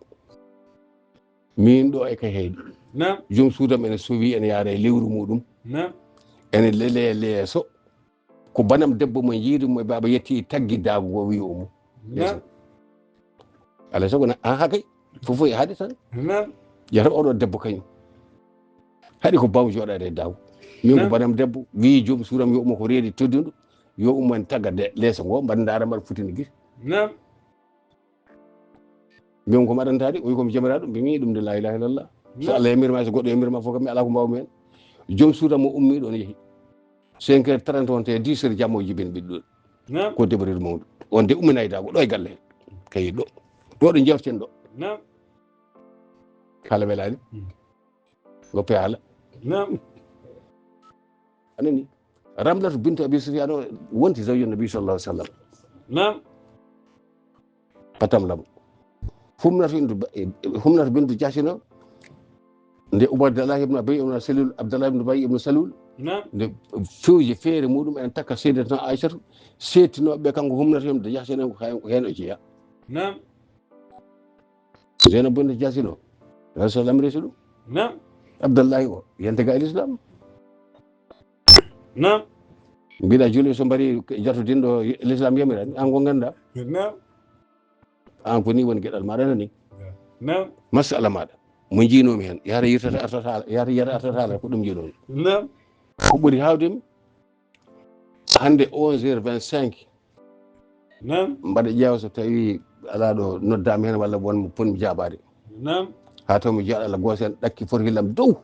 min ɗo e ka heyɗi. Naam. Joom suudam ene sowi ene yaara e lewru muɗum. Naam. Ene lele leeso ko banam debbo mo yiiri mo e baaba yetti taggi daago o wi omo. Naam. Alay sago na aha kay fof fof e haade tan. Naam. Yata oɗo debbo kañum haɗi ko baw jooɗade e daw min ko banam debbo wi joom suuram yo ummo ko reedi tedduɗo yo ummo en tagga leeso ngo mbaɗa ndaara mbaɗa futini gite. Naam. Min ko mbaɗantaade o wi komi jamiraɗo mbimi ɗum de la ilaha illallah so Allah yamirma so goɗɗo yamirma fof kam mi ala ko mbawmi hen. Joom suuram mo ummi ɗon yeehi. cinq heures trente, on te dix heures jamma o jibin ɓiɗɗo. Naam. Ko débrouille mawɗo. On de umminayda ko ɗo e galle. Kay ɗo. Ɗo ɗo jewten ɗo. Naam. Kala welaani. Hmm. Goppe haala. Naam. A nani? Ramlatu bintu Abi Sufyan o wonti zawju Nabi sallallahu alaihi wasallam. Naam. Patam labo. Humnatu indu ba-, eh, Humnatu bintu Jahshin o. Nde Ubaydullah ibn Ubay ibn Salul, Abdullah ibn Ubay ibn Salul. Naam. Nde fewji feere muɗum en takka Sayyidatuna Aishatu, seetino ɓe kanko Humnatu ibn Jahshin en ko hay-, ko heen o jeeya. Naam. Zainab bintu Jahshin o. Rasul amri ɗum. Naam. Abdullahi o, yante ga e Islam. Naam. Mbiɗa juuli so mbari jartudinɗo Islam yamirani, an ko ngannduɗaa. Naam. An ko ni woni geɗal maɗa nani. Naam. Masala maɗa. Mo jiinomi heen, yahata yirtata artata, yahata yiyata artata, ko ɗum jiinomi. Naam. Ko ɓuri haawdemi, hannde onze heures vingt-cinq. Naam. Mbaɗa ƴeewa so tawi alaa ɗo noddaama heen walla won mo ponmi jaabaade. Naam. Haa taw mi jeyaɗo Allah gooto heen ɗakki foti hillam dow.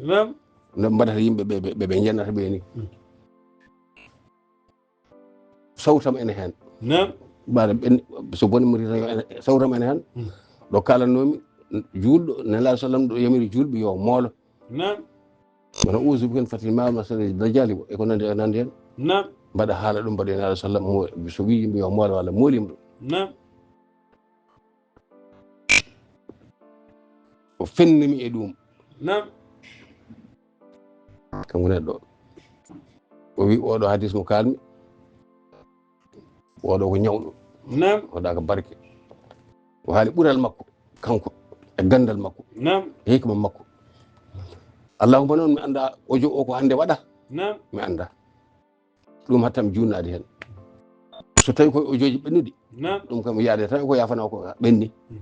Naam. No mbaɗata yimɓe ɓe, ɓe, ɓe, ɓe njannata ɓe ni. Mm. Sawtam ene heen. Naam. Mbaɗa ɓen, so boni mo tan yo ene, sawtam ene heen. Mm. Ɗo kaalanoomi, juulɗo, Nelaaɗo sallam ɗo yamiri juulɓe yo moolo. Naam. Wona uzu bikan fatil ma masala dajjali e ko nandi, e nandi heen. Naam. Mbaɗa haala ɗum, mbaɗa heen Nelaaɗo sallam mo, so wi yimɓe yo moolo walla moolima ɗum. Naam. O fennimi e ɗum. Naam. Kanko neɗɗo o. O wi oɗo hadis mo kalmi. Oɗo ko ñawɗo. Naam. Oɗa ko barke. O haali ɓural makko, kanko, e gandal makko. Naam. E hikma makko. Allahumma noon mi annda audio o ko hannde waɗa. Naam. Mi annda. Ɗum hattam juunnaade heen. So tawi koye audioji ɓennuɗi. Naam. Ɗum kam yaade tan ko yafana ko ɓenni. Mm.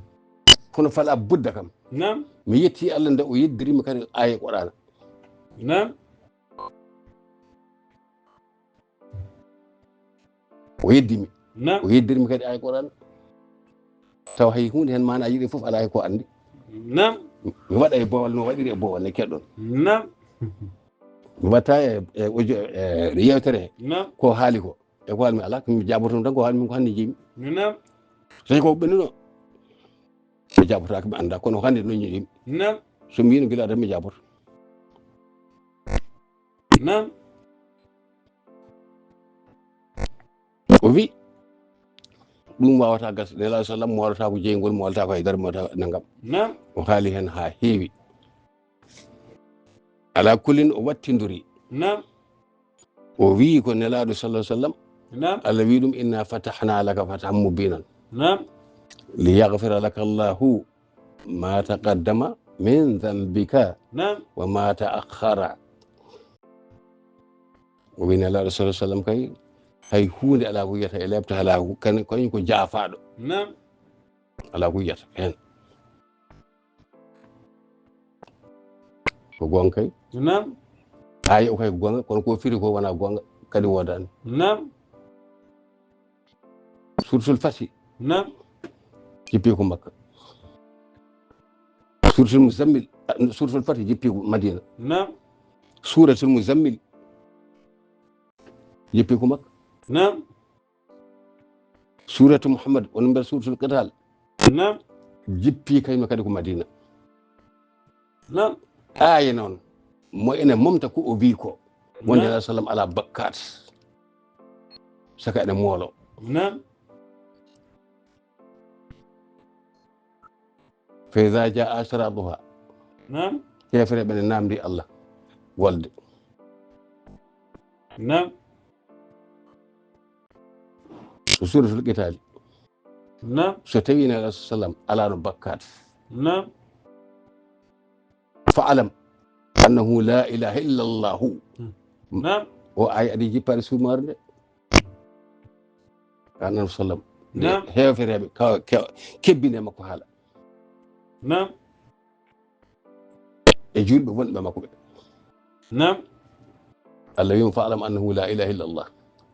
Kono fala budda kam. Naam. Mi yetti Allah nde o yeddirimi kadi aaye Qur'ana. Naam. O yeddimi. Naam. O yeddirmi kadi ay Qur'an. Taw hay huunde heen maanaaji ɗi fof alaa e ko anndi. Naam. Mi waɗa e boowal no waɗiri e boowal ne keɗɗon. Naam. Mi watta e, e audio, e yewtere he. Naam. Ko haali ko. E ko haali mi alaa, ko mi jaaboto tan ko haali min ko hannde jeemi. Naam. Tawi ko ɓennuno. Mi jaabotaake mi annda, kono hannde no jeemi. Naam. So mi yino gila tan mi jaaboto. Naam. O wi, ɗum wawata gas, Nelaaɗo sallam moolata ko jeyngol, moolata ko haydara, moolata nangam. Naam. O haali heen haa heewi. Ala kullin o wattindori. Naam. O wi ko Nelaaɗo sallallahu alaihi wasallam. Naam. Allah wi ɗum, "Inna fatahna laka fathan mubinan." Naam. "Liyaghfira laka Allahu ma taqaddama min dhanbika." Naam. "Wa ma ta'akhkhara." O wi Nelaaɗo sallallahu alaihi wasallam kay, hay huunde alaa ko yiyata e leɓta, alaa ko, kan, kañum ko jaafaaɗo. Naam. Alaa ko yiyata heen. Ko goonga kay. Naam. Aaya o kay ko goonga, kono ko firi ko wona goonga, kadi woodaani. Naam. Suratul Fathi. Naam. Jippi ko Makka. Suratul Muzammil, ah, Suratul Fathi jippi ko Madina. Naam. Suratul Muzammil jippi ko Makka. Naam. Suratu Muhammad, woni mbiɗa Suratul Qital. Naam. Jippi kayma kadi ko Madina. Naam. Aaya noon, mo ene momta ko o wi ko. Wonde Naam. Alah sallam alaa bakkaat. Saka ene moolo. Naam. Fa iza jaa ashraatuha. Naam. Heefereɓe ne naamndi Allah wolde. Naam. Ko Suratul Qitaali. Naam. So tawi Nelaaɗo sallam alaano bakkaat. Naam. Fa'lam annahu la ilaha illa Allahu. Hmm. Naam. O aaya adi jippaade suumaare nde. Annabi sallam. Naam. Heefereɓe ka, ke-, kebbine makko haala. Naam. E juulɓe wonɓe makko ɓe. Naam. Allah wiima, "Fa'lam annahu la ilaha illa Allah."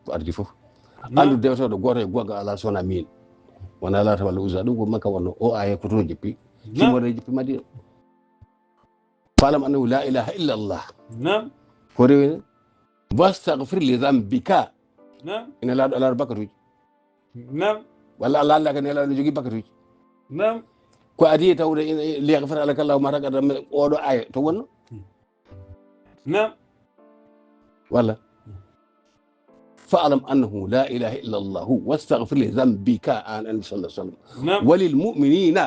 Ko ardi fof. Naam. Anndu dewtoɗo gooto e goonga alaa so wonaa miin. Wonaa Laata walla Uzza, ɗum ko Makka wonno. O aaya ko toon jippi. Naam. Timmoode jippi Madina. "Fa'lam annahu la ilaha illa Allah." Naam. Ko rewi ne? Wastaghfir li dhanbika. Naam. Ina laaɗo alaa bakkatuuji. Naam. Walla Allah Allah kan ela no jogi bakkatuuji. Naam. Ko adi tawde ina liyagfir alaka Allah ma taqaddama, oɗo aya to wonno. Naam. Walla. Fa'lam annahu la ilaha illa Allah wastaghfir li dhanbika, an annabi sallallahu alaihi wasallam. Naam. Walil mu'minina.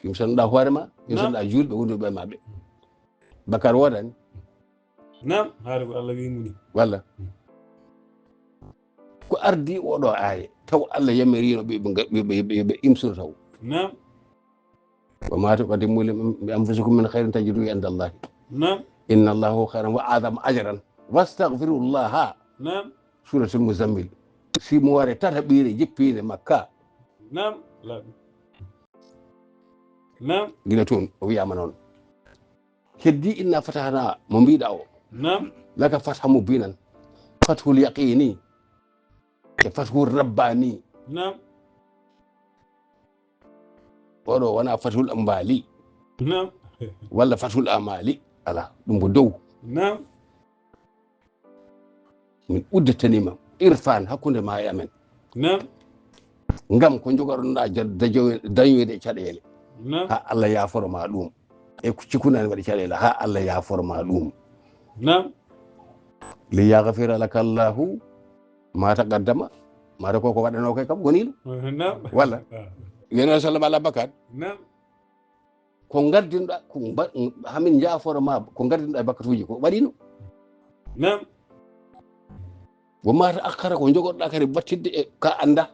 Yumsanɗa hoore ma, yumsanɗa juulɓe wonduɓe ma ɓe. Bakar woodani. Naam, haare ko Allah wi muni. Walla. Ko ardi oɗo aaye, taw Allah yamirino ɓe, ɓe, ɓe, ɓe, ɓe, ɓe imsoro taw. Naam. Wa ma tuqaddimu li anfusikum min khairin tajiduhu inda Allah. Naam. Inna Allah huwa khairan wa a'zama ajran. Wastaghfirullaha. Naam. Suratul Muzammil. Si mo ware tata ɓiire jippinde Makka. Naam. Naam. Gila toon, o wiyama noon. Heddi inna fatahna mo mbiɗa o. Naam. Laka fatha mubinan. Fathul yaqini. E fathul rabbani. Naam. Oɗo wona fathul ambali. Naam. Walla fathul amali. Ala, ɗum ko dow. Naam. Min udditanima irfan hakkunde ma e amen. Naam. Ngam ko jogoɗonɗa ja-, dajo-, dañoyde caɗeele. Naam. Ha Allah yaforo ma ɗum. E ko cikunani waɗi caɗeele ha Allah yaforo ma ɗum. Naam. Li yaghfira laka Allahu ma taqaddama. Mata ko ko waɗano kay kam woni ɗum. Naam. Walla. Ah. Wiyano sallam ala bakat. Naam. Ko gardinɗa, ko mba-, hamin jaforo ma, ko gardinɗa e bakkatuji ko waɗino. Naam. Wo ma ta'akhkhara, ko jogoɗa kadi battidde e ka anda.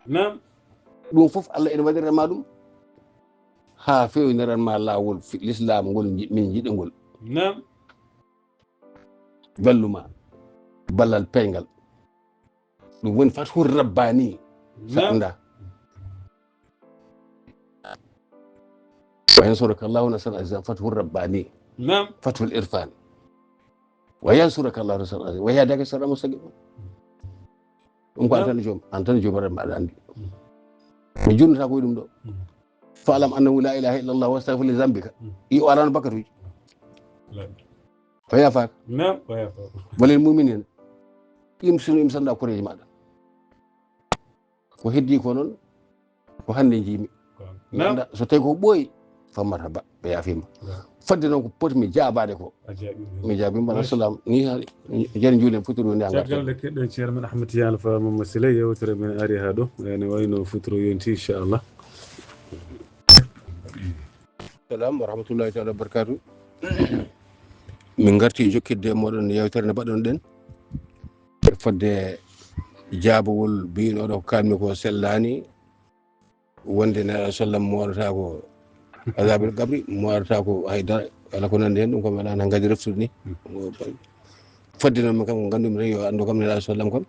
Naam. Ɗum fof Allah ene waɗiran ma ɗum. Ha fewniran ma lawol fi-, l'islam ngol ji-, min jiɗi ngol. Naam. Balluma. Ballal peyngal. Ɗum woni fathul rabbani. Naam. Sa anda. Wa yansuruka Allahu nasran aziza, fathul rabbani. Naam. Fathul irfan. Wa yansuruka Allahu nasran aziza. Wa yahdiyaka siratan mustaqima. Ɗum ko an tan joom, an tan joom ren mbaɗa andi. Mi junnata ko ɗum ɗo. Fa'lam annahu la ilaha illa Allah wastaghfir li dhanbika. I o alano bakkatuji. Ko yafaka. Naam, ko yafaka. Walil mu'minin. Im sunu im sanda koreji maɗa. Ko heddi ko noon, ko hannde njiimi. Naam. Anda, so tawi ko ɓooyi, fa marhaba, ɓe yaafima. Naam. Fadde noon ko potmi jaabaade ko. A jaaɓi. Mi jaaɓi, mbaɗa salaam. Ni haali, jari njuulen, futuro ni angata. Caggal nde keɗɗen Ceerno men Ahmed Tidiane Alpha Mamadou Siley, yewtere men ari haa ɗo. Ene wayno futuro yonti, inchallah. Salam wa rahmatullahi taala wa barakatuh. Min ngarti jokkidde e moɗon yewtere nde mbaɗɗon ɗen. E fodde jaabawol biynoɗo ko kalmi ko sellani, wonde Nelaaɗo sallam moɗata ko azabul qabri, moɗata ko haydara, wala ko nandi hen, ɗum ko mi alaa hen hankadi reftude ni. Fodde noon min kam ko ngandumi tan yo anndu kam Nelaaɗo sallam kon.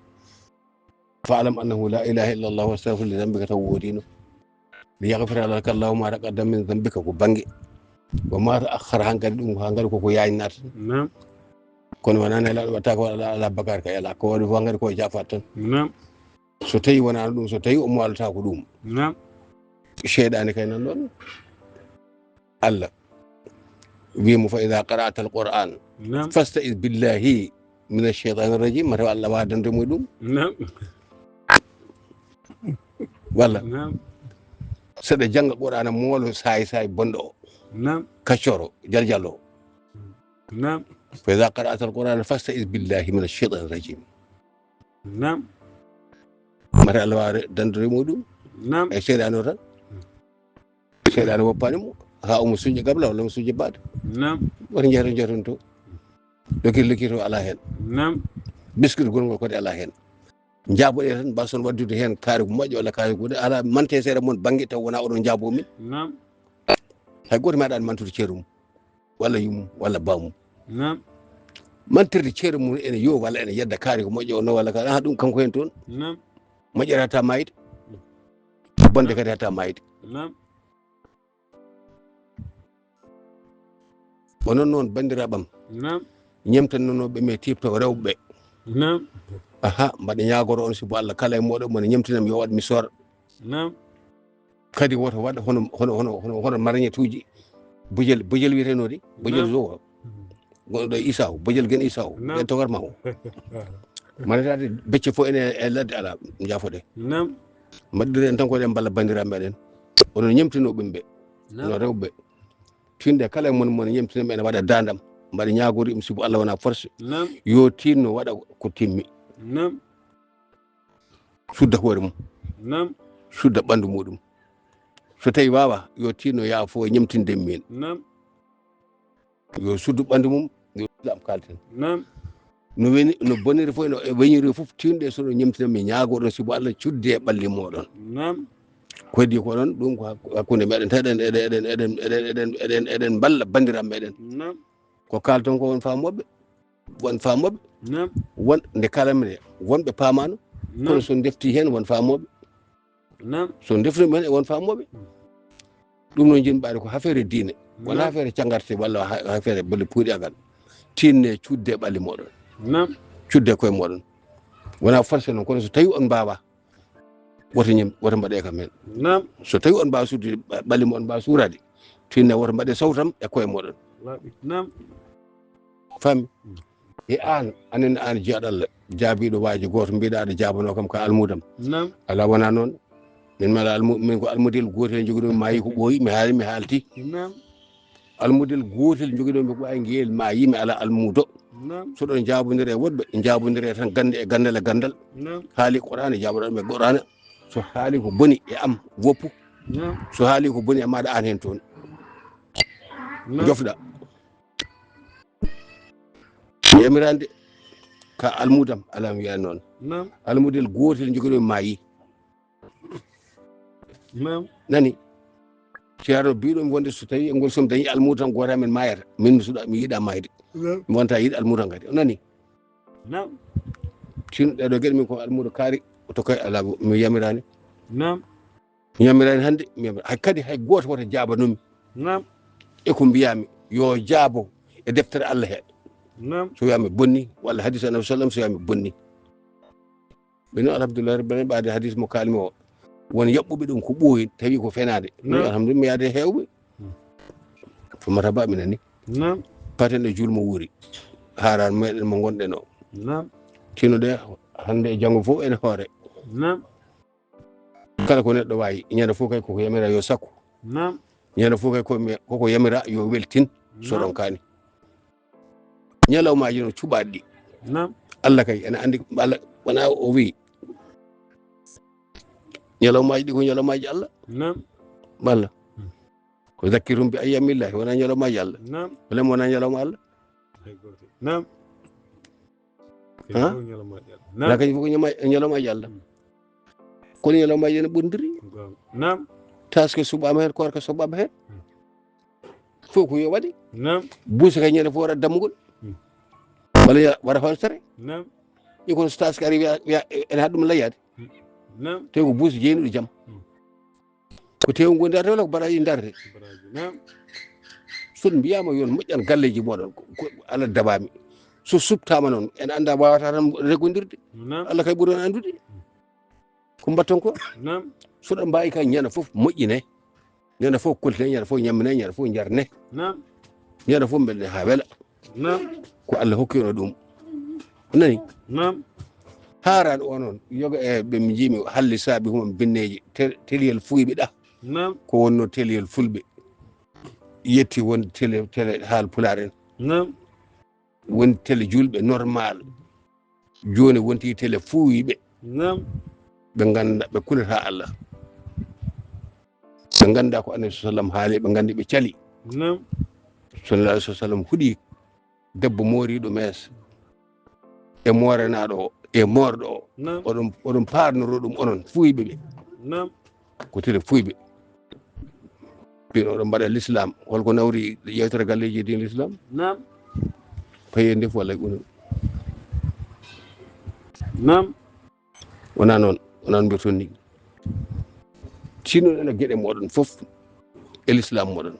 Fa'lam annahu la ilaha illa Allah wastaghfir li dhanbika taw woodino. Li yaghfira laka Allahu ma taqaddama min dhanbika ko bange. Wa ma ta'akhkhara hankadi ɗum ko hankadi koko yaajnata. Naam. Kono wona Nelaaɗo watta ko ala, ala bakar kay ala. Ko waɗi fof hankadi ko jafat tan. Naam. So tawi wonano ɗum, so tawi o moolata ko ɗum. Naam. Seyɗaani kay nan ɗon. Allah. Wi mo fa idha qara'ta al-Qur'an. Naam. Fasta'iz billahi min ash-shaytani rajim. Mataw Allah wawa dande mo ɗum. Naam. Walla. Naam. Saɗa jannga Qur'ana moolo saay saay bonɗo o. Naam. Kaccoro, jaljallo. Naam. Fa idha qara'ta al-Qur'ana fasta'iz billahi min ash-shaytani rajim. Naam. Mata Allah wawa dandore muɗum. Naam. E seyɗaani o tan. Seyɗaani woppaani mo. Ha omo suuƴa gabla walla omo suuƴa baada. Naam. Wata jeeto jeeton to. Lokir lokir to ala hen. Naam. Biskit gongol kode ala hen. Jaaboɗe tan mbason waddude hen kaari ko moƴƴo walla kaari ko ala mante seeɗa mon bangge taw wona oɗon jaabo min. Naam. Hay goto meeɗaani mantude ceerum. Walla yummum, walla bamum. Naam. Mantirde ceerum mum ene yo walla ene yedda kaari ko moƴƴo no walla ka, ah, ɗum kanko hen toon. Naam. Moƴƴere hatta mayde. Bonde kadi hatta mayde. Naam. Onon noon, banndiraaɓam. Naam. Ñemtannonoɓe mi tiipto rewɓe. Naam. Aha, mbaɗa ñaagoro on, si bo Allah kala e mooɗon mo ne ñemtinam, yo waɗ mi soor. Naam. Kadi woto waɗ hono, hono, hono, hono, hono marñetuuji. Bojel, bojel wiyetenoɗi? Bojel. Naam. Zo. gonɗo ɗo e Isaw, Bojel gen Isaw, ɓe tokar ma o. Manataade becce fof ene e ladde alaa, jaafoɗe. Mbaɗɗiren tan ko eɗen mballa banndiraaɓe meɗen. Onon ñemtinooɓe ɓe, no rewɓe. Tinde kala e mon, mon ñemtina mi, ene waɗa daandam, mbaɗa ñaagori ɗum, sibu Allah wona forcé. Yo tinno waɗa ko timmi. Sudda hoore mum. Sudda ɓanndu muɗum. So tawi waawa, yo tinno yaafo ñemtinde min. Yo suddu ɓanndu mum, yo islam kalten. No woni, no boniri fof, no weñiri fof, tinɗe so ɗo ñemtina mi, ñaagoɗon sibu Allah cudde e ɓalli moɗon. Ko heddi ko ɗon, ɗum ko hak-, hakkunde meɗen, tan eɗen, eɗen, eɗen mballa banndiraaɓe meɗen. Ko kalton ko won famoɓe, won famoɓe, won nde kalanmi nde, wonɓe pamano, kono so defti heen won famoɓe. So defti men e won famoɓe. Ɗum noon jinɓaade ko affaire diine, wona affaire cangarte walla ha-, affaire bolle puuɗiyagal. Tinne cudde ɓalli moɗon. Cudde koye moɗon. Wona forcé noon, kono so tawi on mbawa, woto ñem, woto mbaɗe kam heen. So tawi on mbawa sudde ɓa-, ɓalli moɗon mbawa surade, tinne woto mbaɗe sawtam e koye moɗon. Fami? E an, anen an jiyaɗo Allah, jaabiɗo waaji gooto, mbiɗa aɗa jaabano kam ka almudam. Ala wona noon. Min mala almu-, min ko almudel gootel jogiɗo, mi maayi ko ɓooyi, mi haali, mi haalti. Almudel gootel jogiɗo, mi ko ɓooyi, ngeel maayi, mi ala almudo. So ɗon jaabondire e woɗɓe, jaabondire tan gande e gandal e gandal. Haali Qur'aana, jaaboɗon ɓe Qur'aana. So haali ko boni e am, woppu. So haali ko boni e maɗa, an heen toon. Jofɗa. Yamirande ka almudam, ala mi wiya noon. Almudel gootel jogiɗo, mi maayi. Nani? Ceerno biɗo mi wonde so tawi e ngol, so mi dañi almudo tan, goto amen mayata. Min mi suuɗa, mi yiɗa mayde. Mi wonta yiɗ almudo kadi. O nani? Tinno ɗeɗo geɗe min ko almudo kaari, o tokkay ala mi yamirani. Mi yamirani hannde, mi yamira-, hay kadi hay gooto woto jaabanumi. E ko mbiyami, yo jaabo e deftere Allah he. So wiyami bonni, walla hadis Annabi sallam, so wiyami bonni. Min noon, alhamdulillahi rabbil alamin, ɓaade hadis mo kalmi o. Won yaɓɓuɓe ɗum ko ɓooyi, tawi ko fenaade. Min noon, alhamdulillah, mi yaade heewɓe. Famata ba mi nani. Paten e julmo wuuri. Haaran meɗen mo ngonɗen o. Tinno ɗe hannde e janngo fof ene hoore. Kala ko neɗɗo waawi, ñande fof kay koko yamira yo sakku. Ñande fof kay ko mi-, koko yamira yo weltin, so ɗon kaani. Ñalawmaaji no cuɓaaɗi ɗi. Allah kay ene anndi, Allah wona o wi. Ñalawmaaji ɗi ko ñalawmaaji Allah. Walla. Ko zakkirum bi ayyamillahi, wona ñalawmaaji Allah. Wala wona ñalawma Allah. Hay gooto. Wona kañum fof ko ñama-, ñalawmaaji Allah. Kono ñalawmaaji ene ɓondiri. Taske suɓaama heen, koorka suɓaama heen. Fof ko yo waɗe. Buuse kay ñande fof waɗa dammugol. Walla ya-, waɗa honsere. Ɗi kono so taske ari wiya, wiya, ene haɗa ɗum layyaade. Tawi ko buuse jeynuɗo jam. Ko tew ngon darde walla ko baraji darde? So ɗum mbiyaama yon moƴƴan galleeji mooɗon, ko, ko Allah dabaami. So suɓtaama noon, en annda waawata tan reggondirde. Allah kay ɓuri on anndude. Ko mbatton ko? So ɗon mbaawi kay ñande fof moƴƴine. Ñande fof koltine, ñande fof ñammine, ñande fof njarne. Ñande fof mbelne haa wela. Ko Allah hokki on ɗum. Nani? Haaraan o noon, yoga e ɓe mi njiimi halli saabi huma binneeji, tel-, teliyel fuyɓe ɗa. Ko wonno teliyel fulɓe. Yetti won tele, tele haal pulaar en. Won tele julɓe normal. Jooni wonti tele fuuyiiɓe. Ɓe ngannda, ɓe kulata Allah. Ɓe ngannda ko Annabi sallam haali, ɓe nganndi ɓe cali. Sallallahu alaihi wasallam huɗi debbo mooriiɗo mees. E mooranaaɗo o, e moorɗo o. Oɗon, oɗon paarnoro ɗum onon fuuyiiɓe ɓe. Ko tele fuuyiiɓe. Ɓen oɗon mbaɗa l'islam. Holko nawri yewtere galleeji e diin l'islam? Paye ndefu walla unu. Wona noon, wona no mbirton ni. Tinno ene geɗe moɗon fof, e l'islam moɗon.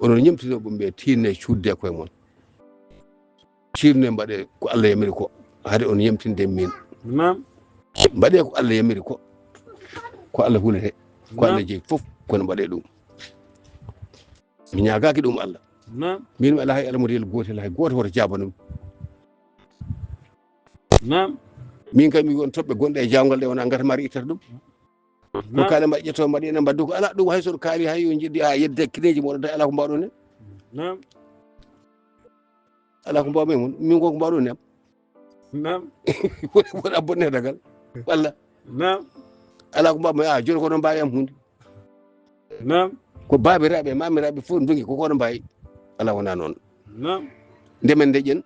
Onon ñemtinoɓe ɓe, tinne cudde koye mon. Tinne mbaɗe ko Allah yamiri ko, hade on yamtinde min. Mbaɗe ko Allah yamiri ko, ko Allah hulete, ko Allah jeyi fof, kono mbaɗe ɗum. Mi ñaagaaki ɗum Allah. Naam. Min mi alaa hay alamuriyel gootel, hay gooto woto jaabanum. Naam. Min kam mi won toɓɓe gonɗe e jaawngal ɗe wona ngata mari ittata ɗum. Ko Naam. Kaali mbaɗi ƴetto mbaɗi enen mbaɗdu ko alaa ɗum hay so ɗum kaali hay yo jiɗɗi haa yedde kineeji moɗon tawi alaa ko mbaɗon en. Naam. Alaa ko mbaɗon en. Min ko ko mbaɗon en. Naam. Wona wona bonne dagal. Walla Naam. Alaa ko mbaɗon a joni ko ɗon mbawi am hunde. Naam. Ko babiraɓe mamiraaɓe fof dongi ko kono mbawi. Alaa wona noon. Naam. Ndemen deƴƴen.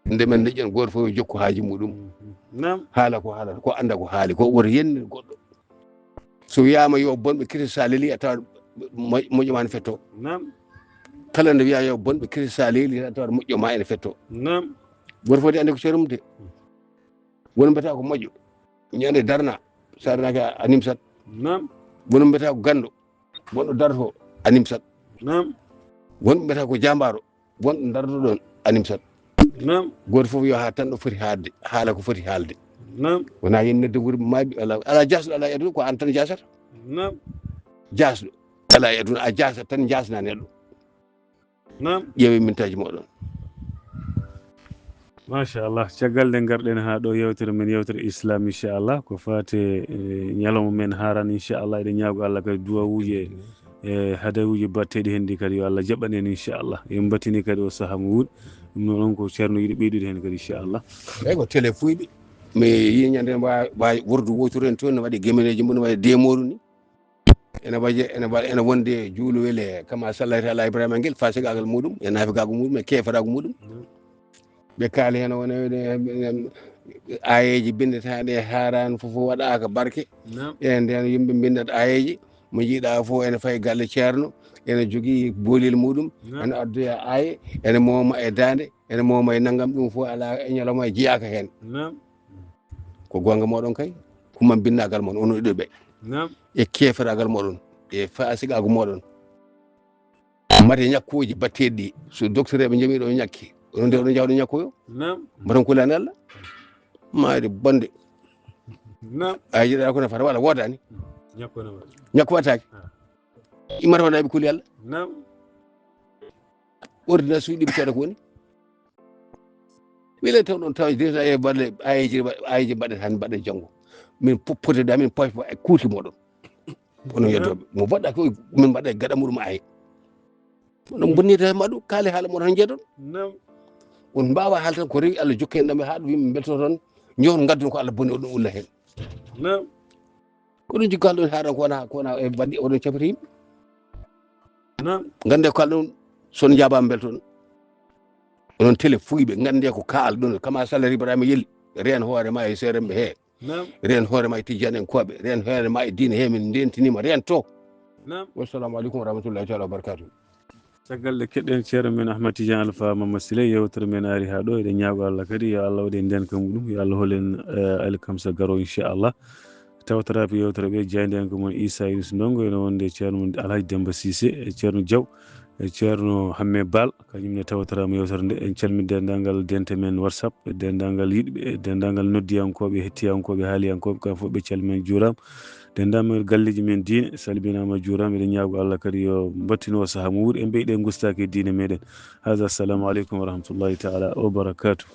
Ndemen deƴƴen gooto fof yo jokku haaji muɗum. Naam. Haala ko haala ko anda ko haali ko woto yenni goɗɗo. So wiyama yo bonɓe kirsa leli a tawa moƴƴo ma ne fetto. Naam. Kala nde wiya yo bonɓe kirsa leli a tawa moƴƴo ma ene fetto. Naam. Goto fof de andi ko cerum de. Won mbiyata ko moƴƴo ñande darna sa darnaki a nimsat. Naam. Won mbiyata ko gando wonɗo darto a nimsat. Naam. Won mbiyata ko jambaro wonɗo dartoɗon a nimsat. Naam. Goto fof yo ha tan ɗo foti haalde haala ko foti haalde. Naam. Wona yen nedde wuuri maaɓi ala ala jasɗo ala e aduna ko an tan jasata. Naam. Jasɗo ala e aduna a jasat tan jasna neɗɗo. Naam. Ƴeewe mintaji moɗon. Machallah, caggal nde ngarɗen haa ɗo yewtere men yewtere islam inchallah ko faate e ñalawma men haran inchallah eɗen ñaago Allah kadi duwawuji e hadayuji batteɗi hen ɗi kadi yo Allah jaɓan en inchallah en mbattini kadi o saaha mo wuuɗi. Ɗum noon on ko ceerno yiɗi ɓeydude hen kadi inchallah. Eyyi ko télé fuyɓe mi yi ñande wawi wordu woturu en toon ne waɗi gemeneji mum ne waɗi demoru ni. Ene waje ene wa ene wonde juuluwel e kama sallayti ala ibrahima ngel fasigagal muɗum e nafigagu muɗum e kefaragu muɗum. Ɓe kaali hen wona ayeji bindetaɗe harani fof waɗaka barke. E nden yimɓe bindat ayeji mo jiiɗa fof ene fayi galle ceerno ene jogui boolel muɗum. Ene addoya aye ene moma e dande ene moma e naggam ɗum fof ala e ñalawma e jiyaka hen. Ko gonga moɗon kay kumam binnagal mon ono ɗiɗo ɓe. E keferagal moɗon e fasigagu moɗon. Mate ñakkuji batteɗi ɗi so docteur eɓe jami ɗo ñakki onon nde oɗon jawɗo ñakkoyo. Mbaɗon kulani allah. Maari bonde. A jiɗaɗa kono fata wala wodani. Ñakku wattaki. Immata wona ɓe kuli allah. Ordonnance uji ɗiɓi seeɗa ko woni. Wile taw ɗon taw déjà e baɗe ayeji ayeji mbaɗe tan mbaɗe janngo. Min potede amin poypo e kuuti moɗon. Onon yeddoɓe mo mbaɗɗa ko min mbaɗa e gaɗa muɗum aye. Onon bonnide he maɗu kaali haala moɗon tan jeeɗon. On mbawa haala tan ko rewi allah jokki hen ɗam ha ɗum yimɓe belto toon. Jowon gadduno ko allah boni oɗum ulla hen. Ko ɗum jikko allah on haɗa ko wona ko wona e mbaɗi oɗon cafata yimɓe. Gande ko allah on son jaabama beltoɗon. Onon télé fuyɓe gande ko kaal ɗon kama sallar ibrahima yeli. Reen hoore ma e seeremɓe he. Reen hoore ma e tijjani en koɓe reen hoore ma e diine he min ndentinima reen to. Wassalamu aleykum wa rahmatullahi taala wa barakatuh. Caggal nde keɗɗen ceerno men ahmad tidiane alpha mamad siley yewtere men ari ha ɗo eɗen ñaago allah kadi yo allah waɗe ndenka muɗum yo allah holen alkamsa garo inchallah. Tawtoraaɓe yewtere ɓe jaayndiyanke mon isa yunus ndongo ene wonde ceerno alhaji demba sise e ceerno diaw e ceerno hamme bal. Kañum ne tawtoraama yewtere nde en calmini denndaangal dente men whatsapp e denndaangal yiɗɓe e denndaangal noddiyankooɓe e hettiyankooɓe haaliyankooɓe kamɓe fof ɓe calmini en njuuraama. Denndaangal galleeji men diine salminaama juuraama eɗen ñaago allah kadi yo mbattino o sahaa mo wuuri en ɓeyɗe ngustaaki e diine meɗen. Hada assalamu aleykum wa rahmatullahi taala wa barakatuh.